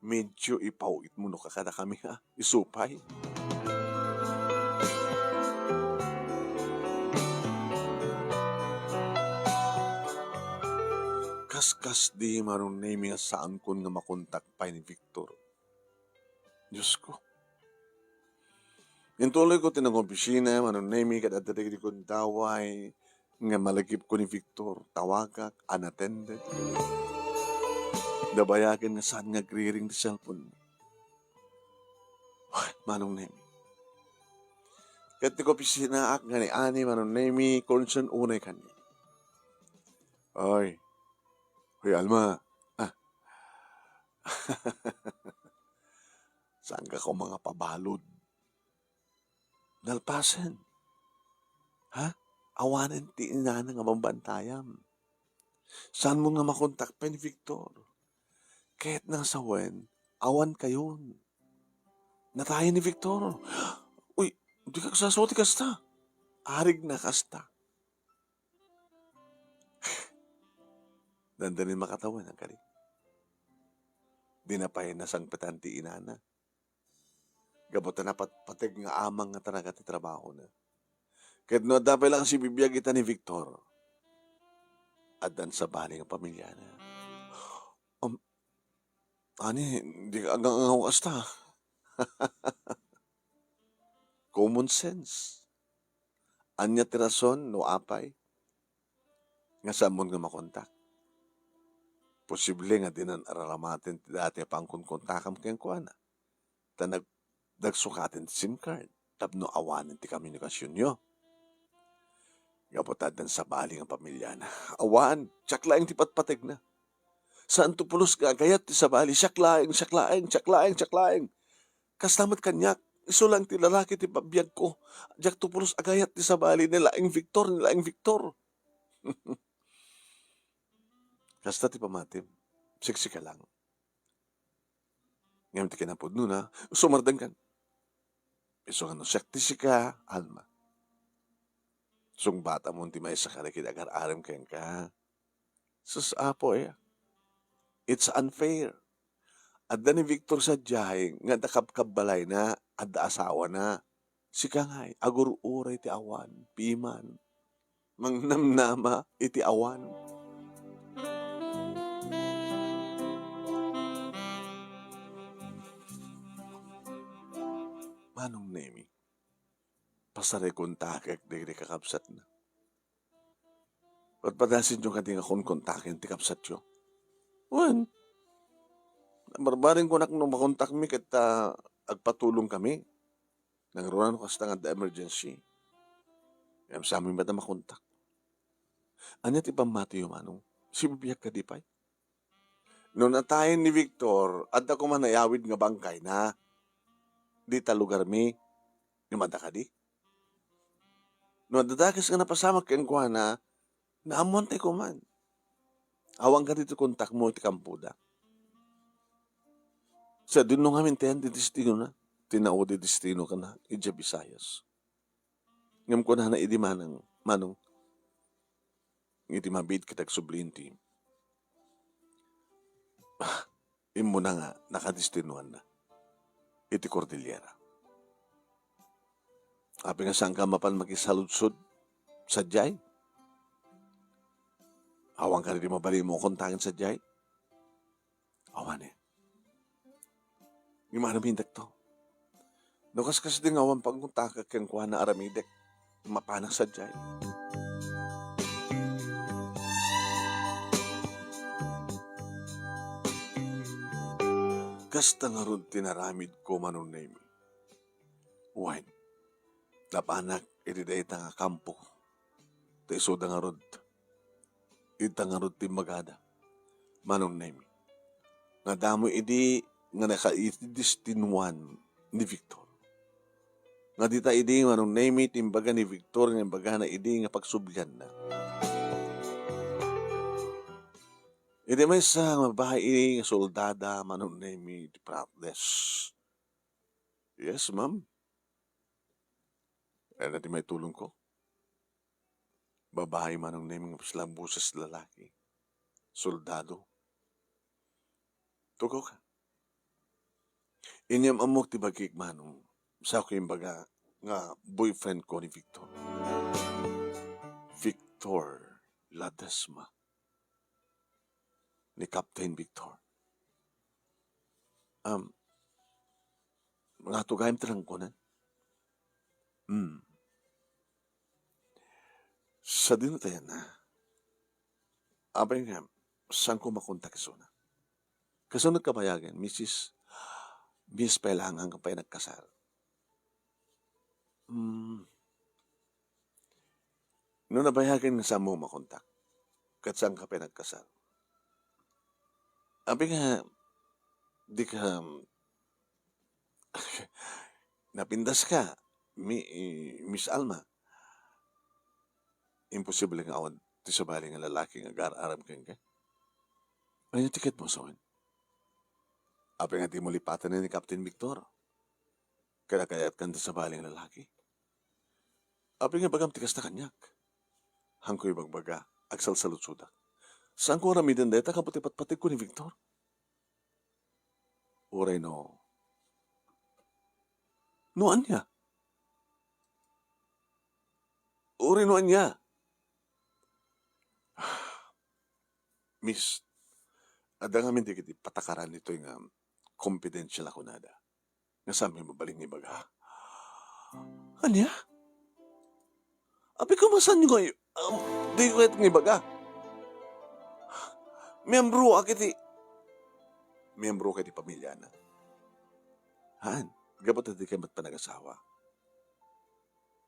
medyo ipaw-itmo no kakadakami, ha, isu pay. Kasdi, Manong Nemi, nga saankon nga makontak pay ni Victor. Diosko. Intuloyko ti nangopisina, Manong Nemi, ket adda dagiti gundaway nga malagipko ni Victor, tawagak, unattended. Nabayagen nga saan nga agriring ti cellphone. Ay, Manong Nemi. Ket ti kopisinaak nga ni Ani, Manong Nemi, concern unay kaniak. Oy. Hoy, Alma. Ah. Saanka koma nga pabalud? Nalpasen. Ha? Awanen ti inana nga bambantayam. Saanmon nga makontak pay ni Victor? Ket nang sawen, awan kayon. Natayen ni Victor. Uy, dika agsasao ti kasta. Arigna kasta. Dandani makatawen, agkari. Dina pay nasangpetan ti inana. Gapu ta napatpateg nga amang nga talaga ti trabahona. Ket no adda pay laeng sibibiag ita ni Victor, addan sabali nga pamiliana. Um, Ani, dika agangaw kasta. Common sense. Ania ti rason no apay nga saanmon nga makontak? Posible nga dinan araramaten ti dati a pangkonkontakam kenkuana. Ta nag-, nagsukaten ti SIM card tapno awanen ti komunikasionyo. Gapu ta addan sabali nga pamiliana. Awan, siak laeng ti patpategna. Saanto pulos nga agayat ti sabali, siak laeng, siak laeng, siak laeng, siak laeng. Kasta met kaniak, isu laeng ti lalaki ti pabiagko. Diakto pulos agayat ti sabali, ni laeng Victor, ni laeng Victor. Kasta ti pamatim, siksika lang. Ngem ti kinapudnona, sumardengkan. Isu nga no siak ti sika, Alma. Sungbatamon ti maysa kadagiti agar-arem kenka. Sus, Apo, aya. It's unfair. Adda ni Victor sadiay nga adda kabkabbalayna, adda asawana. Sika ngay, agur-uray ti awan, piman. Mangnamnama iti awan. Manong Nemi, pasarek kontakek dagiti kakabsatna. Patpadasenyo kadi nga konkontaken ti kabsatyo. Wen, barbareng kunak no makontakmi ket ta agpatulongkami. Nangruna no kasta nga adda emergency. Ngem saanmi met a makontak. Ania ti pammatiyo, Manong? Sibibiag kadi pay? No natayen ni Victor, adda koma naiyawid nga bangkayna dita lugarmi. Ngem adda kadi? No adda dakes nga napasamak kenkuana, naammoantay koman. Awan kadi ti kontakmo iti kampoda. Sadino ngamin ti destinona? Ti naudi destino kana idiay Visayas. Ngem kunana idi Manong, Manong, iti mabiit ket agsubli inti. Ah, immuna nga nakadestinoanna iti Cordillera. Apay nga saanka mapan makisaludsod sadiay? Awan kadi mabalin mo kontaken sadiay? Awan, eh. Ngem aramidek to. No kaskasdi nga awan pagkontakek kenkuana, aramidek. Mapanak sadiay. Kasta ngarud ti naramidko, Manong Nemi. Wen, napanak iti dayta nga kampo. Ta isuda ngarud, ita ngarud ti imbagada, Manong Nemi, nga damo idi nga naka-, iti destinoan ni Victor. Nga dita idi, Manong Nemi, ti imbaga ni Victor nga imbagana idi nga pagsublianna. Iti maysa nga babai nga soldada, Manong Nemi, ti Prates. Yes, ma'am. Ania ti maitulongko? Babai, Manong Nemi, nga pusla boses lalaki. Soldado. Tugawka. Inyam-ammok ti bagik, Manong. Saoka imbaga nga boyfriend ko ni Victor. Victor Ledesma. ni Captain Victor. Um, nga tugayem ti nangkunan? Hmm. Sadino tayan na? Apay nga, saan ko makontak isuna? Kasano kabayagen, Misis, Miss, Pailangan ka pay nagkasar? Hmm. No nabayagen nga saanmo makontak, ket saan ka pay nagkasar? Apay nga, di ka, napintas ka, mi-, Miss Alma. Imposible nga awan ti sabali nga lalaki nga agar-aram kenka. Ania ti kayatmo a sawen? Apay nga dimo lipaten ni Captain Victor? Kada kayatkan ti sabali nga lalaki? Apay nga ibagam ti kasta kaniak? Haanko ibagbaga, agsalsaludsodak. Saanko aramiden dayta gapu ti patpategko ni Victor? Uray no, no ania? Uray no ania? Miss, adda ngamin dagiti patakaran ditoy nga confidential a kunada. Nga saanmi mabalin nga ibaga. Ania? Apay, kumasanyo nga i-, um, di ko kayat nga ibaga? Miyembro a kiti, miyembro ka iti pamiliana. Han, gapu ta di kayo met panagasawa.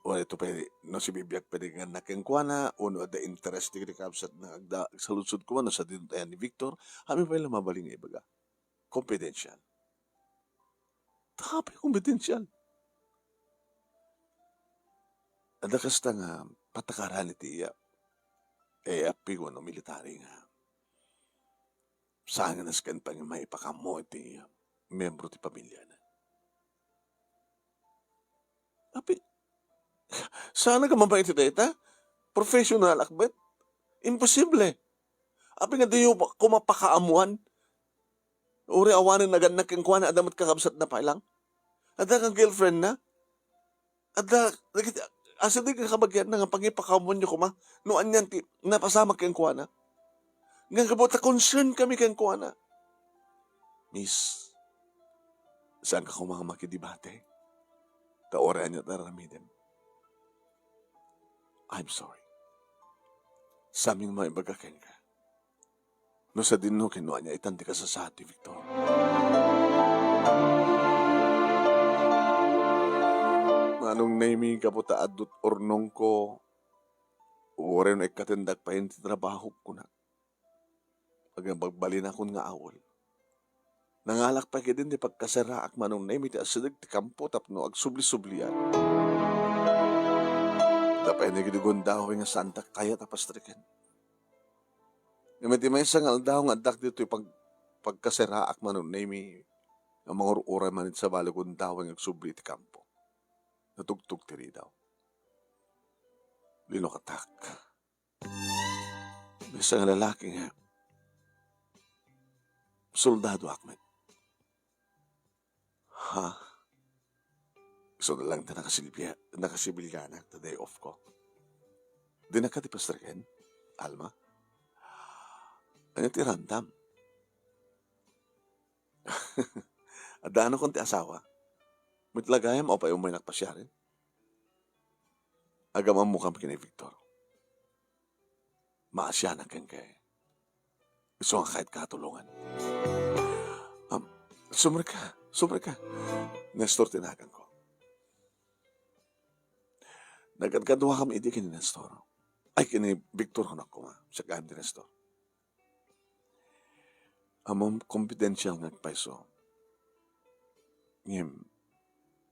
Uray ito pay, no sibibiag pay di nga kenkuana, o no adda interes ti kabsat nga agda-, agsaludsod koma, no sadino tayan ni Victor, haanmi pay la mabalin nga ibaga. Confidential. Apay confidential? Adda kasta nga patakaran iti iya, eh, appigo no military nga saan nga nasken pay nga maipakaammo iti miyembro ti pamiliana. Apay, saan nga mabay iti dayta? Professional ak met? Imposible. Apay nga diyo pa-, koma pakaammuan? Uray awanen nagannak kenkuana, adda met kakabsatna pay lang. Adda nga girlfriendna. Adda, dagiti, asideg nga kabagianna nga pangipakaammuanyo koma no anian ti napasamak kenkuana. Ngem gapu ta concern kami kenkuana. Miss, saanka koma nga makidebate? Ta uray ania ti aramidem. I'm sorry. Saanmi nga maibaga kenka. No sadino ken no ania itan ti kasasaad ti Victor. Manong Nemy, gapu ta adut urnongko, uray no ikkatendak pay ti trabahok, kunak. Agbalbalinakon nga awol. Nangalak pay ketdin ti pagkaseraak, Manong Nemy, ti asideg ti kampo tapno agsubli-sublian. Adda pay dagiti gundaway nga saantak kayat a pastreken. Ngem iti maysa nga aldaw nga addak ditoy pag-, pagkaseraak, Manong Nemy, nga mangur-uray man iti sabali gundaway nga agsubli iti kampo. Natugtog ti ridaw. Linukatak. Maysa nga lalaki nga soldado ak met. Ha? Isu na lang ta nakasilbia-, nakasibilianak ta day off ko. Dinak kadi pastreken, Alma? Ania ti randam? Addanakon ti asawa. Met la gayam, apay umaynak pasiaren? Agam-ammokam ken ni Victor. Maasianak kenka. Isu nga kayat ka tulongan. Am, sumrek ka, sumrek ka. Nestor ti naganko. Nagkadkaduakam idi ken ni Nestor. Ay, ken ni Victor, kunak koma. Siak gayam ti Nestor. Ammom, confidential nga agpayso. Ngem,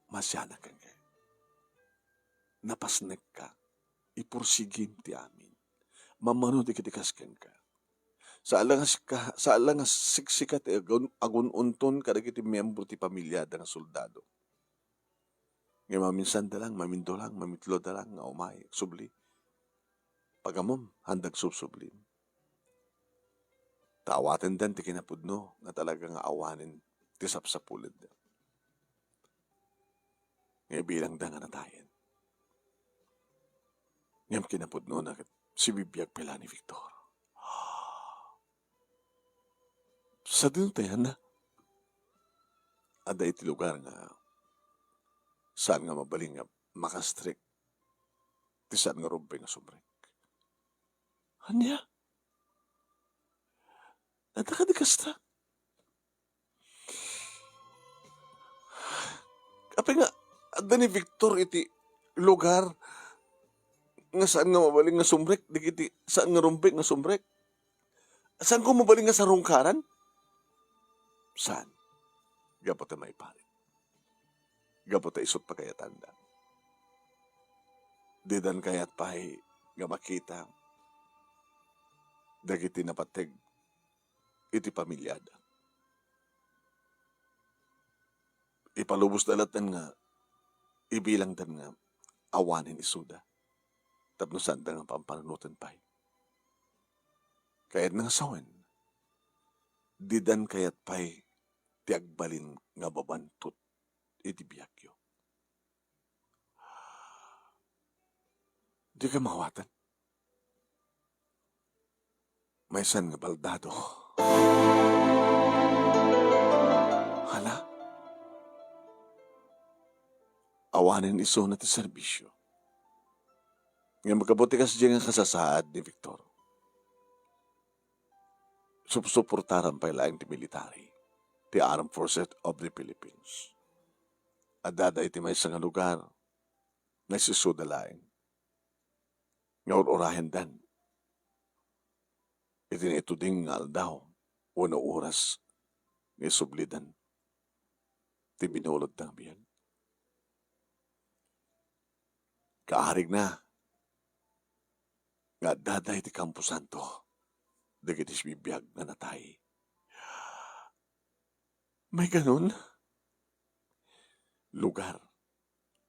maasianak kenka. Napasnekka. Ipursigim ti amin. Mammano dagiti kas kenka. Saan la nga sika-, saan la nga siksika ti agun-, agun-unton kadagiti miyembro ti pamiliada nga soldado. Ngem maminsanda lang, mamindulang, mamitloda lang nga umay, agsubli. Pagammom, haanda agsubsubli. Ta awatendan ti kinapudno nga talaga nga awanen ti sapsapulenda. Nga ibilangda nga natayen. Ngem kinapudnona ket sibibiag pay la ni Victor. Sadino ti ayanna? Adda iti lugar nga saan nga mabalin nga makastrek ti saan nga rumbeng nga sumrek. Ania? Adda kadi kasta? Apay nga adda ni Victor iti lugar nga saan nga mabalin nga sumrek dagiti saan nga rumbeng nga sumrek? Saanko mabalin nga sarungkaran? Saan? Gapu ta maiparit. Gapu ta isut' pakayatanda. Didan kayat pay nga makita dagiti napateg iti pamiliada. Ipalubosda latten nga ibilangdan nga awanen isuda tapno saanda nga pampanunoten pay. Kayatna nga sawen, didan kayat pay ti agbalin nga mabantot iti biagyo. Dika maawatan. Maysan nga baldado. Hala? Awanen isuna ti serbisio. Ngem kabuti kasdiay nga kasasaad ni Victor. Supsuportaran pay laeng ti military, ti Armed Forces of the Philippines. Addada iti maysa nga lugar, naisisuda laeng nga ur-urayendan iti naituding nga aldaw wenno oras nga isublidan ti binulodda nga biag. Kaarigna nga addada iti kamposanto dagiti sibibiag nga natay. Maikanon, lugar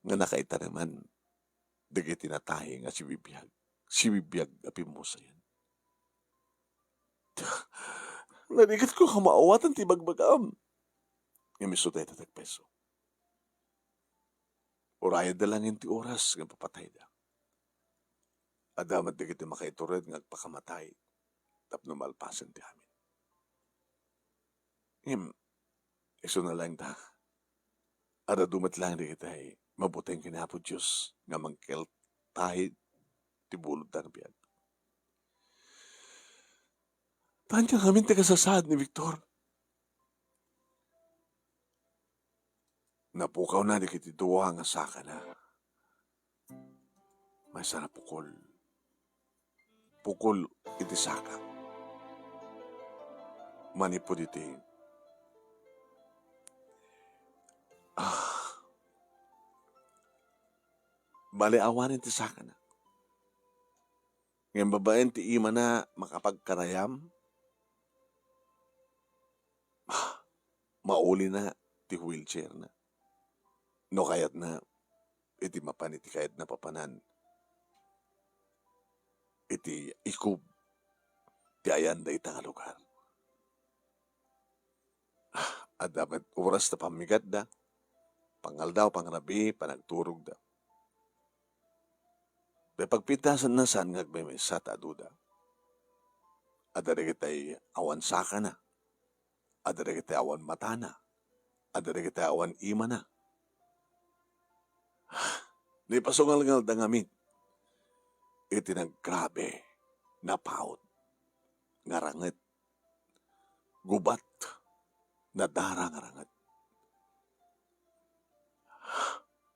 nga nakaitaneman dagiti natay nga sibibiag, sibibiag a pimmusayan. Narigatko nga maawatan ti ibagbagam. Ngem isu dayta ti agpayso. Urayenda laeng ti oras nga ipapatayda. Adda met dagiti makaitured nga agpakamatay tapno malpasen ti amin. Ngem, isuna laeng ta, adda met laeng dagiti mabuteng ken Apo Dios nga mangkeltahid ti bulodda nga biag. Ania ngamin ti kasasaad ni Victor? Napukawna dagiti dua nga sakana. Maysa a pukol. Pukol iti saka. Manipud iti, ah, bale, awanen ti sakana. Ngem babaen ti imana makapagkarayam, ah, maulina ti wheelchairna. No kayatna, iti mapan iti kayatna papanan, iti ikub ti ayan dayta nga lugar. Adda met oras ta pammigatda, pangaldaw, pangrabii, panagturogda. Ti pagpintasanna, saan nga agmaymaysa ta aduda. Adda dagiti awan sakana, adda dagiti awan matana, adda dagiti awan imana. Naipasungalngalda ngamin iti naggrabe, napaut, nga ranget, gubat, nadara nga ranget.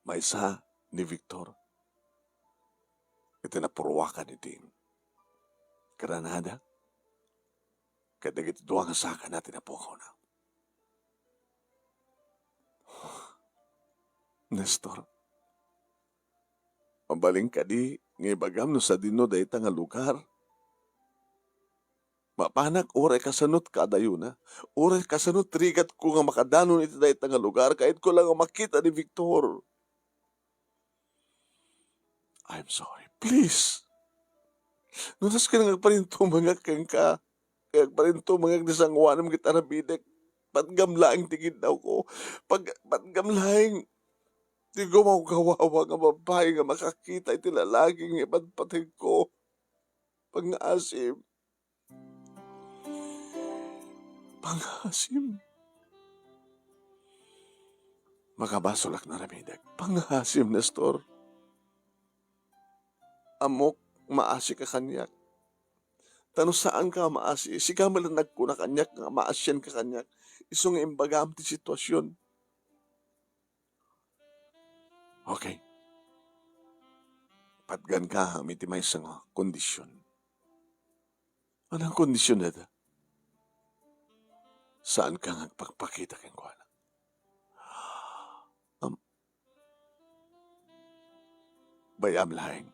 Maysa ni Victor iti napurwakan iti granada ket dagiti dua nga sakana ti napukawna. Nestor, mabalin kadi nga ibagam no sadino dayta nga lugar? Mapanak uray kasano ti kadayona, uray kasano ti rigatko nga makadanon iti dayta nga lugar, kayatko la nga makita ni Victor. I'm sorry. Please. No, tas ken nga agparintumengak kenka, ken agparintumengak ti sangoanem ket aramideak, patgam laeng ti ginnawko. Pag-, patgam laeng ti gumawgawawa nga babbai nga makakita iti lalaki nga ipadpategko. Pangngaasim. Pangasim. Makabasolak nga aramidek. Pangasim, Nestor. Ammok, maasika kaniak. Ta no saanka a maasi, sika met la nagkuna kaniak nga maasianka kaniak, isu nga imbagam ti situasion. Okay. Patganka iti maysa nga kondision. Anong kondision dayta? Saanka nga agpakpakita kenkuana. Am-, bay-am laeng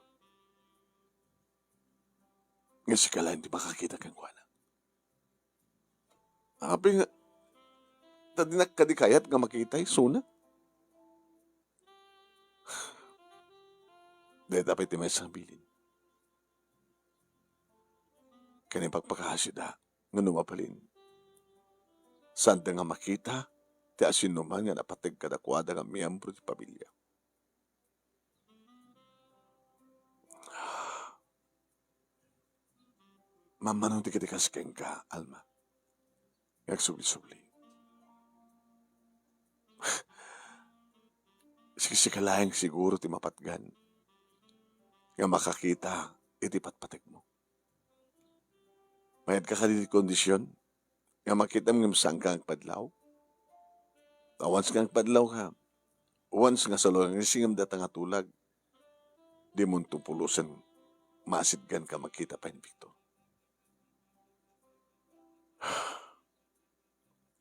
nga sika laeng ti makakita kenkuana. Apay nga, ta dinak kadi kayat nga makita isuna. Dayta pay ti maysa nga bilin. Ken ipakpakaasida nga no mabalin, saanda nga makita ti asinoman nga napateg kadakuada nga miyembro ti pamilia. Mammanong ti kadi kas kenka, Alma, nga agsubli-subli. Siksika laeng siguro ti mapatgan nga makakita iti patpategmo. Mayat ka kadi ti kondision nga makitam ngem saanka nga agpadlaw? Ta once nga agpadlawka, once nga salungasingem dayta nga tulag, dimonto pulosen maasitganka makita pay ni Victor.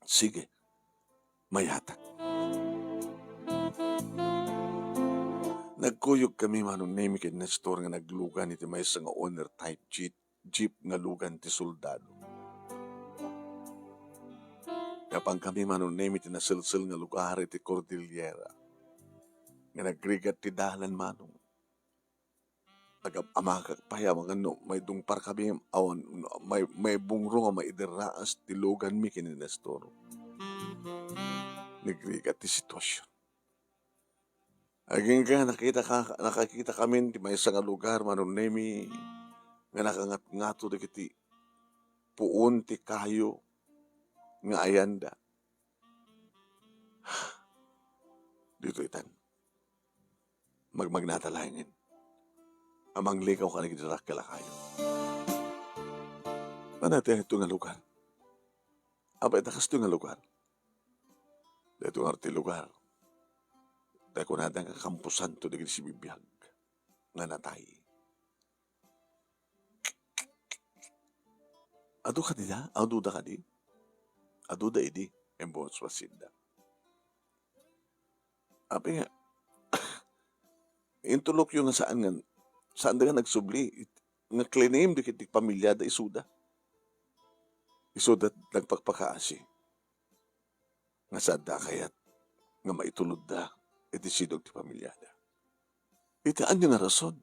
Sige, mayatak. Nagkuyogkami, Manong Nemi ken Nestor, nga naglugan iti maysa nga owner type jeep, jeep nga lugan ti soldado. Napangkami, Manong Nemi, iti naselsel nga lugar iti Cordillera nga nagrigat ti dalan, Manong. Agam-amakak pay amangan no maidungparkami awan no may, maibungro nga maiderraas ti luganmi ken ni Nestor. Nagrigat ti situasion. Agingga nakita ka, nakakita kami ti maysa nga lugar, Manong Nemi, nga nakangatngato dagiti puon ti kayo nga ayanda. Ditoy itan, magmagnata laengen a manglikaw kadagiti dakkel a kayo. Ania ti daytoy nga lugar? Apay ta kastoy nga lugar? Daytoy ngarud ti lugar ta kunada nga kamposanto dagiti sibibiag nga natay. Adu kadi da? Aduda kadi? Aduda idi, imbungos bassit da. Apay nga, intulokyo nga saan nga, saanda nga nagsubli, it-, nga claim dagiti pamiliada isuda. Isuda nagpakpakaasi. Nga saanda a kayat nga maitulodda iti sidong ti pamiliada. Iti ania nga rason?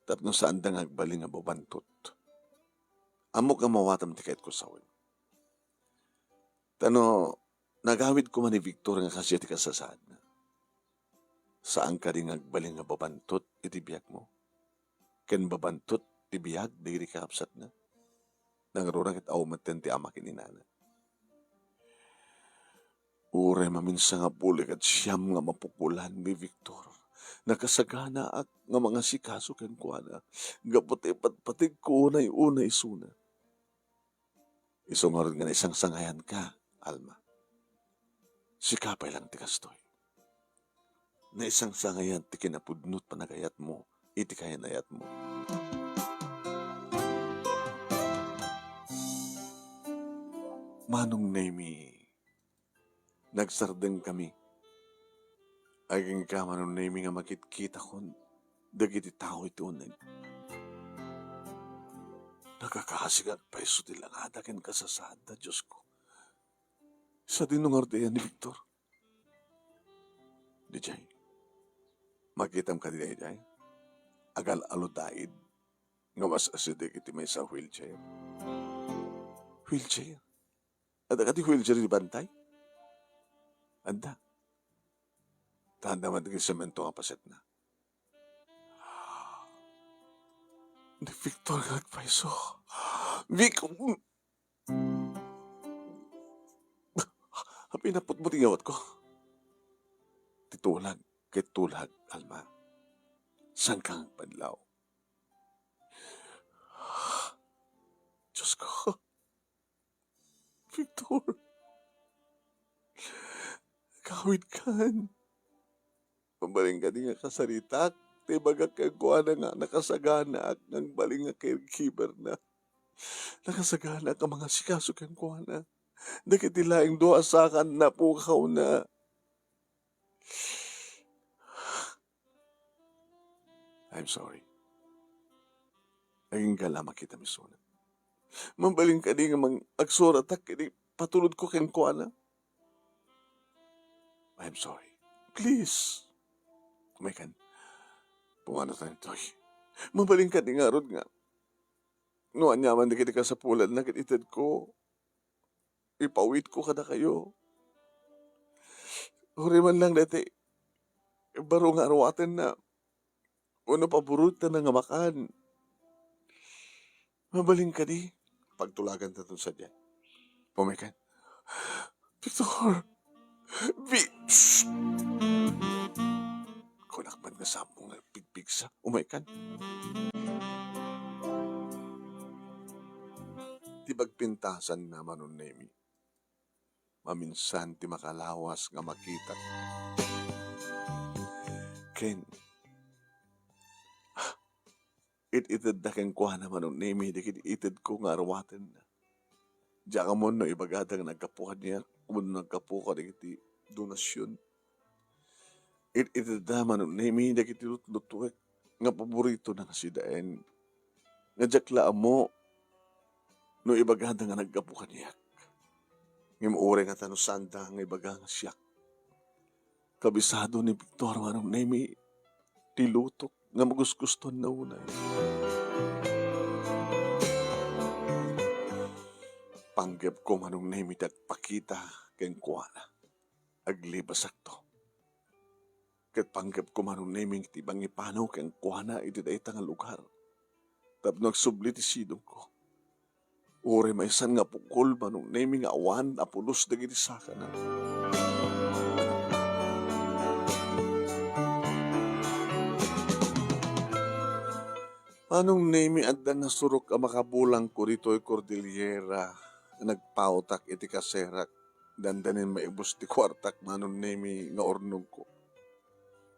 Tapno saanda nga agbalin nga babantot. Ammok nga mawatam ti kayatko sawen. Ta no nagawid koma ni Victor nga kasia ti kasasaadna, saan kadi nga agbalin nga babantot iti biagmo? Ken babantot ti biag dagiti kakabsatna? Nangruna ket aw metten ti ama ken inana. Uray maminsan nga puli ket siam nga mapukolan ni Victor, nakasaganaak nga mangasikaso kenkuana gapu ta ipatpategko unay-una isuna. Isu ngarud nga naisangsangayanka, Alma. Sika pay lang ti kastoy. Naisangsangayan ti kinapudno ti panagayatmo iti kayan-ayatmo. Manong Nemi, nagsardengkami. Agingga, Manong Nemi, nga makitkitakon dagiti tao iti uneg. Nakakasigak pay isu ti langada ken kasasaadda, Diosko. Sadino ngarud aya ni Victor? Dijay, makitam kadi daydiay? Agal-alo daid nga mas asideg iti maysa a wheelchair. Wheelchair? Adda kadi wheelchair iti bantay? Adda. Tanda man dagiti semento nga pasetna. Ni Victor nga agpayso. Vic-, Pinaputmo ti ngawatko. Ti tulag ket tulag, Alma. Saan ka nga agpadlaw? Diyos ko. Victor. Kawidkan. Mabalin kadi nga kasaritak, ta ibagak kenkuana nga nakasaganaak nga agbalin nga caregiver na. Nakasaganaak a mangasikaso kenkuana. Dagiti laeng dua a saka napukawna. I'm sorry. Agingga la makitami isuna. Mabalin kadi nga mang-, agsuratak iti patulodko kenkuana? I'm sorry. Please. Umaykan. Pumanaw tayo, Toy. Mabalin kadi ngarud nga no aniaman dagiti kasapulanna ket itedko, ipawidko kadakayo. Uray man lang daytoy baro nga aruatenna. Wenno paboritona nga makan. Mabalin kadi? Pagtulagantaton sadiay. Umaykan. Victor! Vi-, Shh! Kunak man nga saan nga pigpigsa. Umaykan. Ti pagpintasanna, Manong Nemi. Maminsan ti makalawas nga makitak. Ken, it-itedda kenkuana, Manong Nemi, dagiti itedko nga aruatenna. Diak ammo no ibagada nga naggapu kaniak, wenno naggapu kadagiti donasion. It-itedda, Manong Nemi, dagiti lutlutuek nga paboritona nga sidaen. Nga diak la ammo no ibagada nga naggapu kaniak. Ngem uray ngata no saanda nga ibaga nga siak, kabisado ni Victor, Manong Nemi, ti lutok nga magusgustoanna unay. Panggepko, Manong Nemi, ti agpakita kenkuana. Aglibasakto. Ket panggepko, Manong Nemi, ti mangipanaw kenkuana iti dayta nga lugar tapno agsubli ti sidongko. Uray maysan nga pukol, Manong Nemi, nga awan a pulos dagiti sakana. Manong Nemi, adda nasurok a makabulangko ditoy Cordillera. Nagpawtak iti kaserak. Dandanin maibus ti kuartak, Manong Nemi, nga urnongko.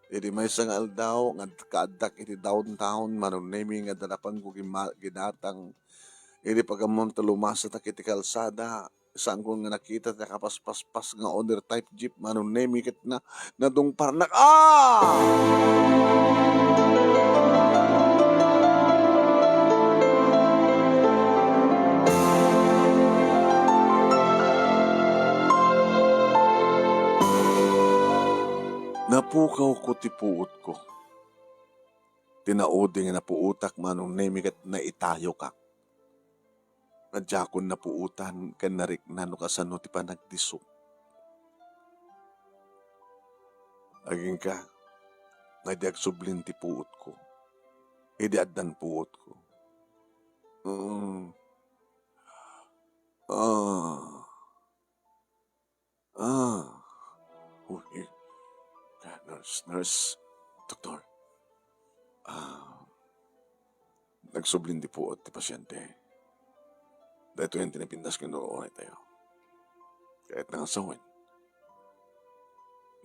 Idi maysa nga aldaw, nga kaaddak iti downtown, Manong Nemi, nga adda napanko gima-, ginatang. Idi pagammon ta lumasatak iti kalsada, saanko nga nakita ti nakapaspaspas nga owner type jeep, Manong Nemi, ket na, nadungparnak. Ah! Napukawko ti puotko. Ti naudi nga napuotak, Manong Nemi, ket naitayokak. Nga diakon napuotan ken narikna no kasano ti panagdisok. Agingga, nga idi agsublin ti puotko, idi addan puotko. Mm. Ah. Ah. Uy. Nurse, nurse. Doktor. Ah. Nagsublin ti puot ti pasyente. Daytoyen ti napintas ken uray tayo. Ket nangasawen,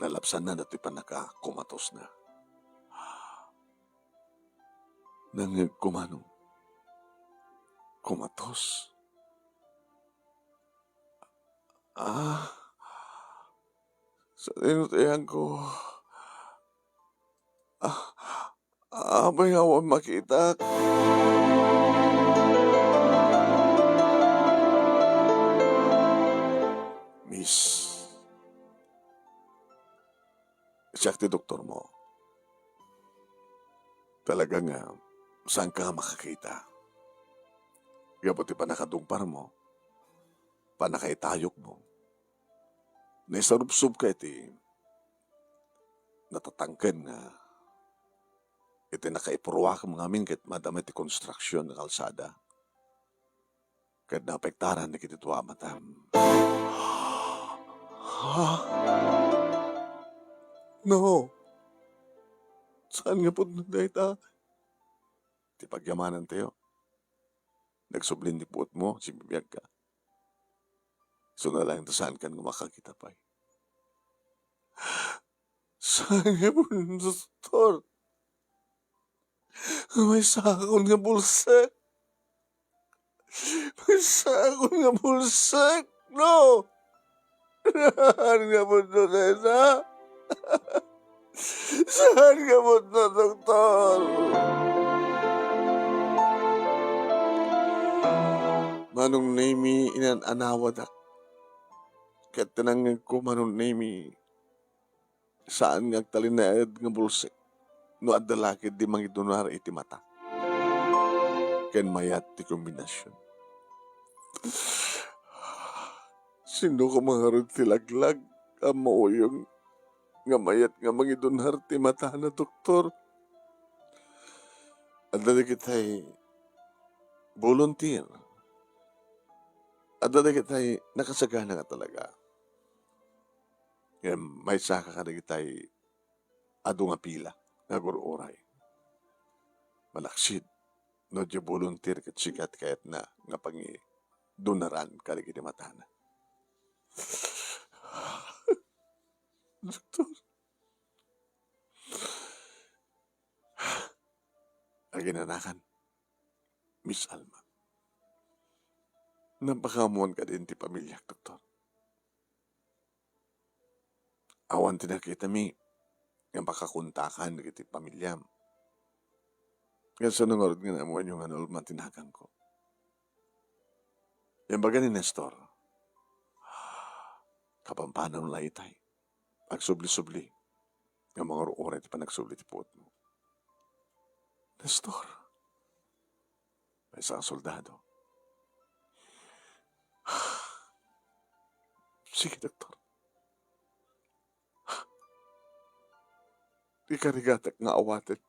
nalapsanna datoy pannakakomatosna. Nangngegko, Manong. Komatos? Ah, sa tinutoyanko. Ah, apay nga awan makitak? Miss, siak ti doktormo. Talaga nga, saanka nga makakita. Gapu ti pannakadungparmo, pannakaitayokmo, naisarubsobka iti natatangken nga iti nakaipurruak ngamin ket madama iti konstruksion nga kalsada. Ket naapektaran dagiti dua a matam. No. Saan nga pudno dayta? Ti pagyamanantayo. Nagsublin ti puotmo, simbibiagka. Isuna laeng ta saankan nga makakita pay. Saan nga pudno, doktor? Maysakon nga bulsek. Maysakon nga bulsek, no? Saan nga pudno dayta? Saan nga pudno, doktor? Manong Nemi, inan-anawadak. Ket ti nangngegko, Manong Nemi, saan nga agtalinaed nga bulsek no adda la ketdi mangidunar iti mata ken mayat ti kombinasion. Sino koma ngarud ti laglag a mauyong nga mayat nga mangidunar ti matana, doktor? Adda dagitay volunteer. Adda dagitay nakasagana nga talaga. Ngem maysaka kadagitay adu nga pila nga agur-uray. Malaksid no diay volunteer ket sika ti kayatna nga pangidunaran kadagiti matana. Doktor, aginanakan, Miss Alma. Napakaammoan kadin ti pamiliak, doktor. Awan ti nakitami nga makakontakan dagiti pamiliam. Ngem sino ngarud nga naammoanyo nga naulman ti naganko? Imbaga ni Nestor, kapampanan la itay. Agsubli-subli nga mangur-uray ti panagsubli ti puotmo. Nestor, maysa nga soldado. Sige, doktor. Ikarigatak nga awaten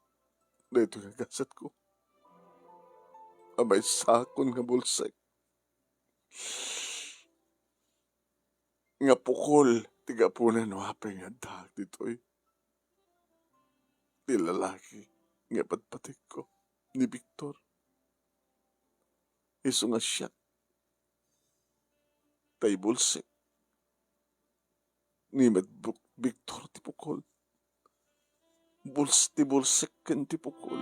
daytoy nga gasatko a maysakon nga bulsek nga pukol ti gapuna no apay nga addaak ditoy. Ti lalaki nga patpatikko ni Victor. Isu nga siak tay bulsek. Ni met buk-, Victor ti pukol. Buls-, ti bulsek ken ti pukol.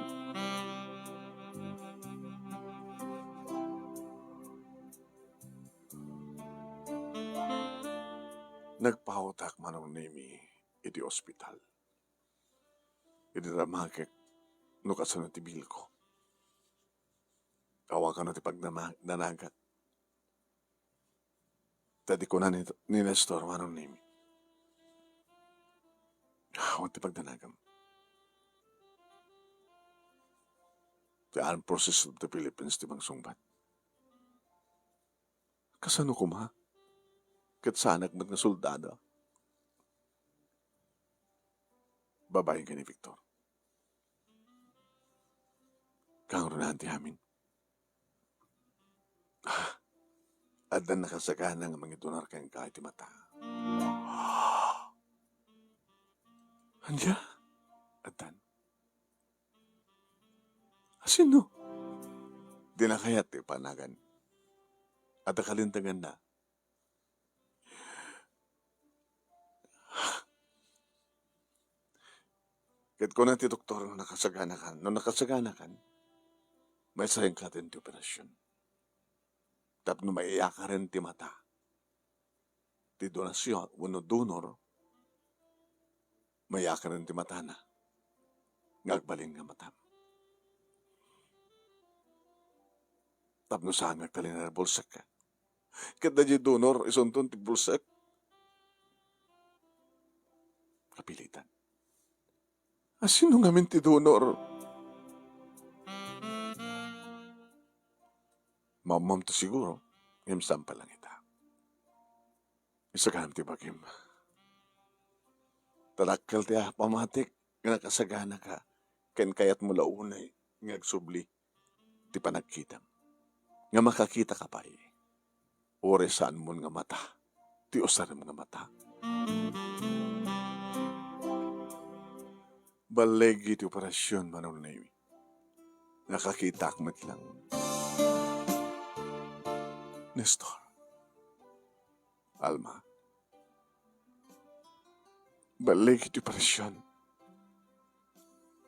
Nagpaawtak, Manong Nemi, iti ospital. Idi ramakek no kasano ti bilko. Awan kano ti pagdama-, danagak. Ta di kuna ni, ni Nestor, Manong Nemi, awan ti pagdanagam. Ti Armed Forces of the Philippines ti mangsungbat. Kasano koma? Ket saanak met nga soldado. Babaen ken ni Victor. Kangrunaan ti amin. Ah, addan nakasagana nga mangidunar kenka iti mata. Ania? Addan. Asino? Dina kayat ti panagan. Adda kalinteganna. Ket kuna ti doktor, no nakasaganakan, no nakasaganakan, maisayangkaten ti operasion. Tapno maiyakaren ti mata. Ti donasyon wenno donor, maiyakaren ti matana nga agbalin nga matam. Tapno saan nga agtalinaed bulsek. Ket daydiay donor, isunton ti bulsek. Kapilitan. Asino ngamin ti donor? Maammom to siguro, ngem saan pay langita. Isagam ti bagim. Ta dakkel ti pamatik nga nakasaganaka ken kayatmo la unay nga agsubli ti panagkitam nga makakitaka pay. Uray saanmon nga mata ti usarem nga mata. Balligi ti operasion, Manong Nemi. Nakakitak met lang. Nestor. Alma. Balligi ti operasion.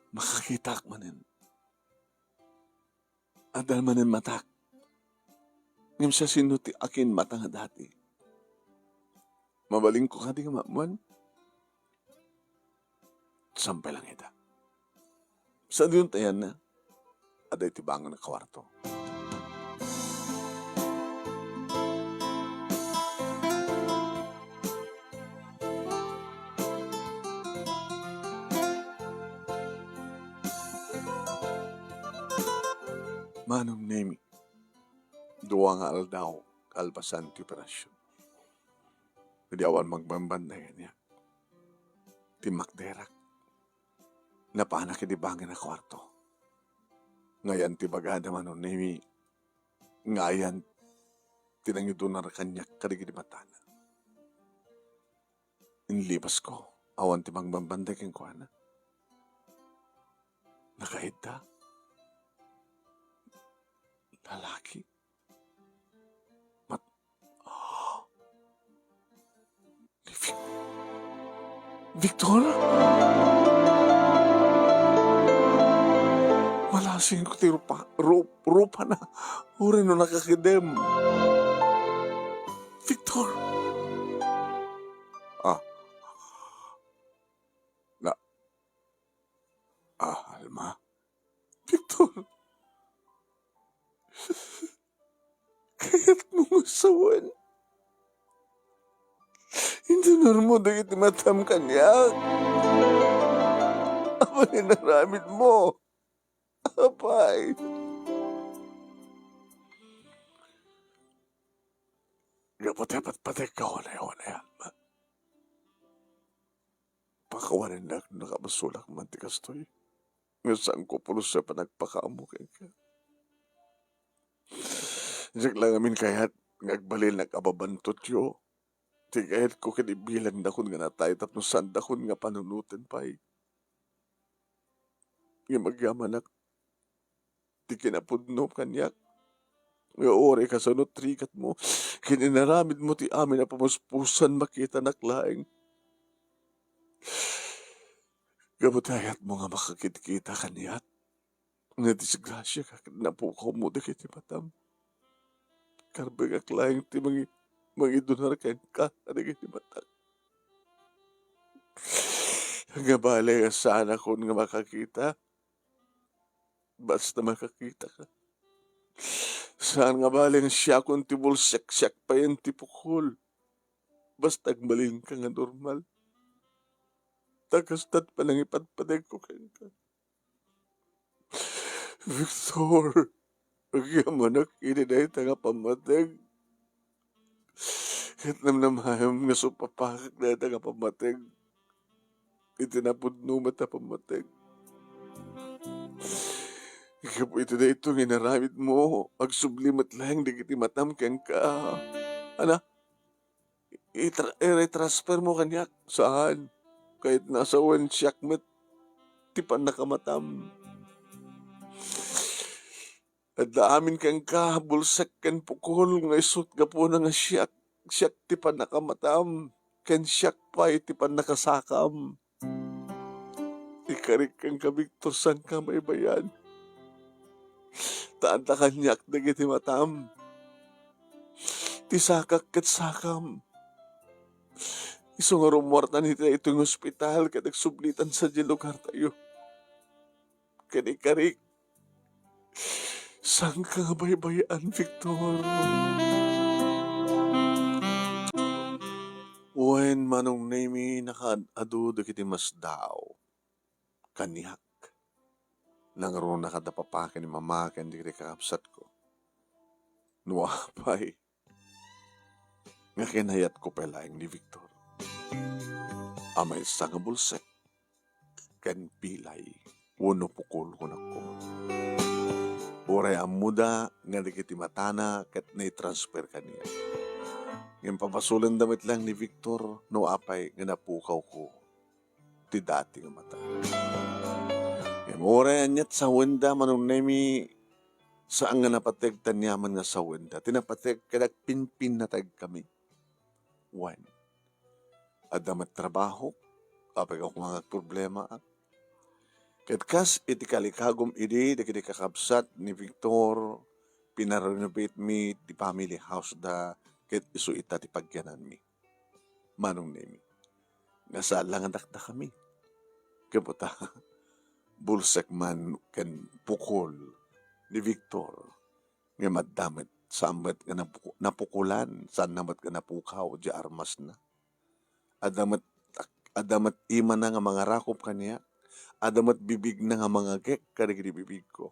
Makakitak manen. Adda manen matak. Ngem siasino ti akin mata nga dati? Mabalinko kadi nga maammuan? Sampay lang ita. Sadino ti ayanna? Adda iti bangon a kuarto. Manong Nemi, dua nga aldaw kalpasan ti operasion. Idi awan magbambanday kaniak, timmakderak. Napanak iti bangon a kuarto. Nga ayan ti bagada, Manong Nemi, nga ayan ti nangidunar kaniak kadagiti matana. Inlipasko, awan ti magbambanday kenkuana. Nakaidda. Lalaki. Mat-, Ni Vic-, Victor? Malasingko ti rupa, rup-, rupana. Uray no nakakidem. Victor! Ah. Na-, ah, Alma? Victor! Kayatmo nga sawen. Idunarmo dagiti matam kaniak. Apay inaramidmo? Apay. Gapu ta ipatpategka unay-unay, Alma. Pakawanennak no nakabasolak man ti kastoy. Nga saanko pulos a panagpakaammo kenka. Diak la ngamin kayat nga agbalinnak a babantotyo ti kayatko ken ibilangdakon nga natay tapno saandakon nga panunoten pay. Ngem agyamanak ti kinapudno kaniak nga uray kasano ti rigatmo ken inaramidmo ti amin a pamuspusan makitanak laeng. Gapu ti ayatmo nga makakitkita kaniak nga disgrasiaka ket napukawmo dagiti matam. Karbengak laeng ti mangi-, mangidunar kenka kadagiti matak. Nga bale nga saanakon nga makakita, basta makakitaka. Saan nga bale nga siakon ti bulsek, siak payen ti pukol. Basta agbalinka nga normal. Ta kasta ti panangipadpadegko kenka. Victor, agyamanak iti dayta nga pammateg. Ket namnamaem nga supapakak dayta nga pammateg. Iti napudno met a pammateg. Gapu iti daytoy nga inaramidmo, agsubli met laeng dagiti matam kenka. Ana, itra-, i-transfer mo kaniak? Saan? Kayatna a sawen, siak met ti pannakamatam. Adda amin kenka, bulsek ken pukol, nga isut' gapuna nga siak, siak ti pannakamatam, ken siak pay ti pannakasakam. Ikarik kenka, Victor, saanka a baybay-an. Ta adda kaniak dagiti matam. Ti sakak ket sakam. Isu nga rummuartan iti daytoy nga ospital ket agsublitan sadiay lugartayo. Ken ikarik, saanka nga baybay-an, Victor? Wen, Manong Nemi, nakaad-adu dagiti masdaaw kaniak. Nangruna kada papa ken mama ken dagiti kakabsatko. No apay, nga kinayatko pay laeng ni Victor a maysa nga bulsek ken pilay wenno pukol, kunakon. Uray ammoda nga dagiti matana ket naitransfer kaniak. Ngem pabasolenda met laeng ni Victor no apay nga napukawko ti dati nga mata. Ngem uray ania't sawenda, Manong Nemi, saan nga napateg ta aniaman nga sawenda. Ti napateg, ket agpinpinnateg kami. Wen, adda met trabaho, apay nga agproblema. Ket kas iti kalikagum idi dagiti kakabsat ni Victor, pinarenovate mi ti family house da, ket isu ita ti pagyananmi. Manong Nemi, nga saan la nga dakdakami. Gapu ta, bulsek man ken pukol ni Victor, nga madda met, saan met nga napuko-, napukolan, saanna met nga napukaw di armasna. Adda met, adda met imana nga mangarakop kaniak, adda met bibigna nga mangagek kadagiti bibigko.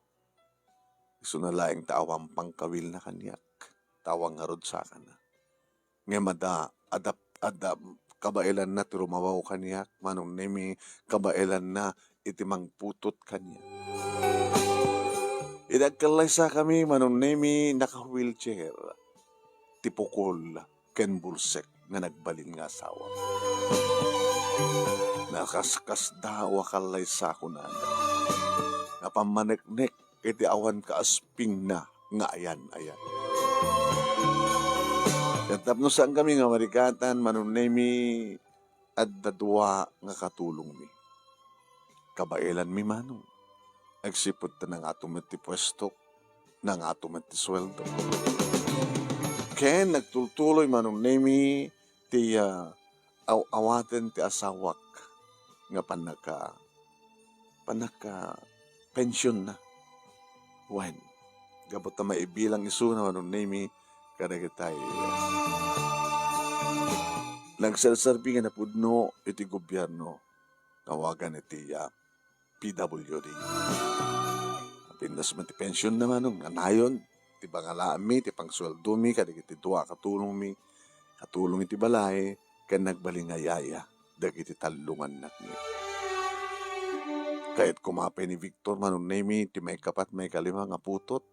Isuna laeng ta awan pangkawilna kaniak, ta awan ngarud sakana. Ngem adda, adda, adda kabaelanna ti rumawaw kaniak, Manong Nemi, kabaelanna iti mangputot kaniak. Idi agkallaysakami, Manong Nemi, naka-wheelchair ti pukol ken bulsek nga nagbalin nga asawa. Nakaskasdaaw a kallaysa kunada. Napammaneknek iti awan kaaspingna nga ayan-ayan. Ket tapno saankami nga marigatan, Manong Nemi, adda dua nga katulongmi. Kabaelanmi, Manong. Agsipud ta nangato met ti puesto, nangato met ti sueldo. Ken nagtultuloy, Manong Nemi, ti, ah, aw-awaten ti asawak nga pannaka-, pannakapensionna. Wen, gapu ta maibilang isuna, Manong Nemi, kadagitay nagserserbi nga napudno iti gobierno, awagan iti, ah, P W D. Napintas met ti pensionna, Manong, nanayon ti pangalaanmi, ti pangsueldomi kadagiti dua a katulongmi, katulong iti balay, ken nagbalin nga yaya dagiti tallo nga annakmi. Kayat koma pay ni Victor, Manong Nemi, ti maikapat, maikalima nga putot.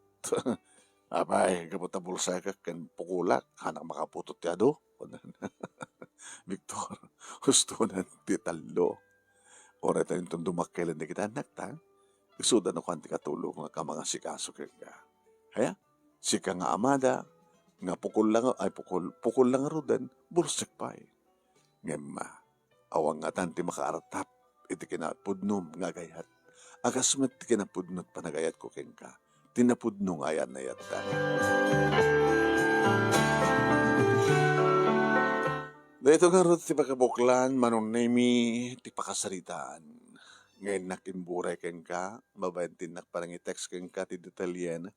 Apay, gapu ta bulsekek ken pukolak, hanak makaputot ti adu. Victor, hustonan ti tallo. Uray ta inton dumakkel dagiti annakta, isuda no kuan ti katulong nga mangasikaso kenka. Aya? Sika nga amada, nga pukol lang, ay, pukol, pukol lang ngaruden, bulsek pay. Ngem, ah, awan ngatan ti makaartap iti kinapudnom nga agayat. A kas met ti kinapudno ti panagayatko kenka, ti napudno nga ayan-ayatta. Daytoy ngarud ti pakabuklan, Manong Nemi, ti pakasaritaan nga innak imburay kenka, babaen ti innak panangitext kenka ti detalyena.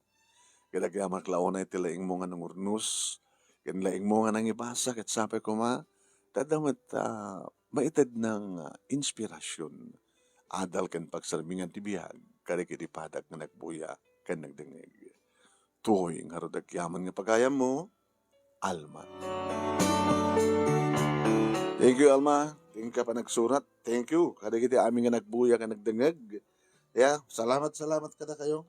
Ket agyaman la unay ti laingmo nga nangurnos, ken laingmo nga nangibasa, ket sapay koma, ta adda met, ah, maitedna nga inspirasyon, adal ken pagsermingan ti biag kadagiti padak nga nagbuya ken nagdengngeg. Tuy ngarud agyaman nga pagayammo, Alma. Thank you, Alma. Thank you, panagsurat. Thank you kadagiti amin nga nagbuya ken nagdengngeg. Ya, salamat, salamat kadakayo.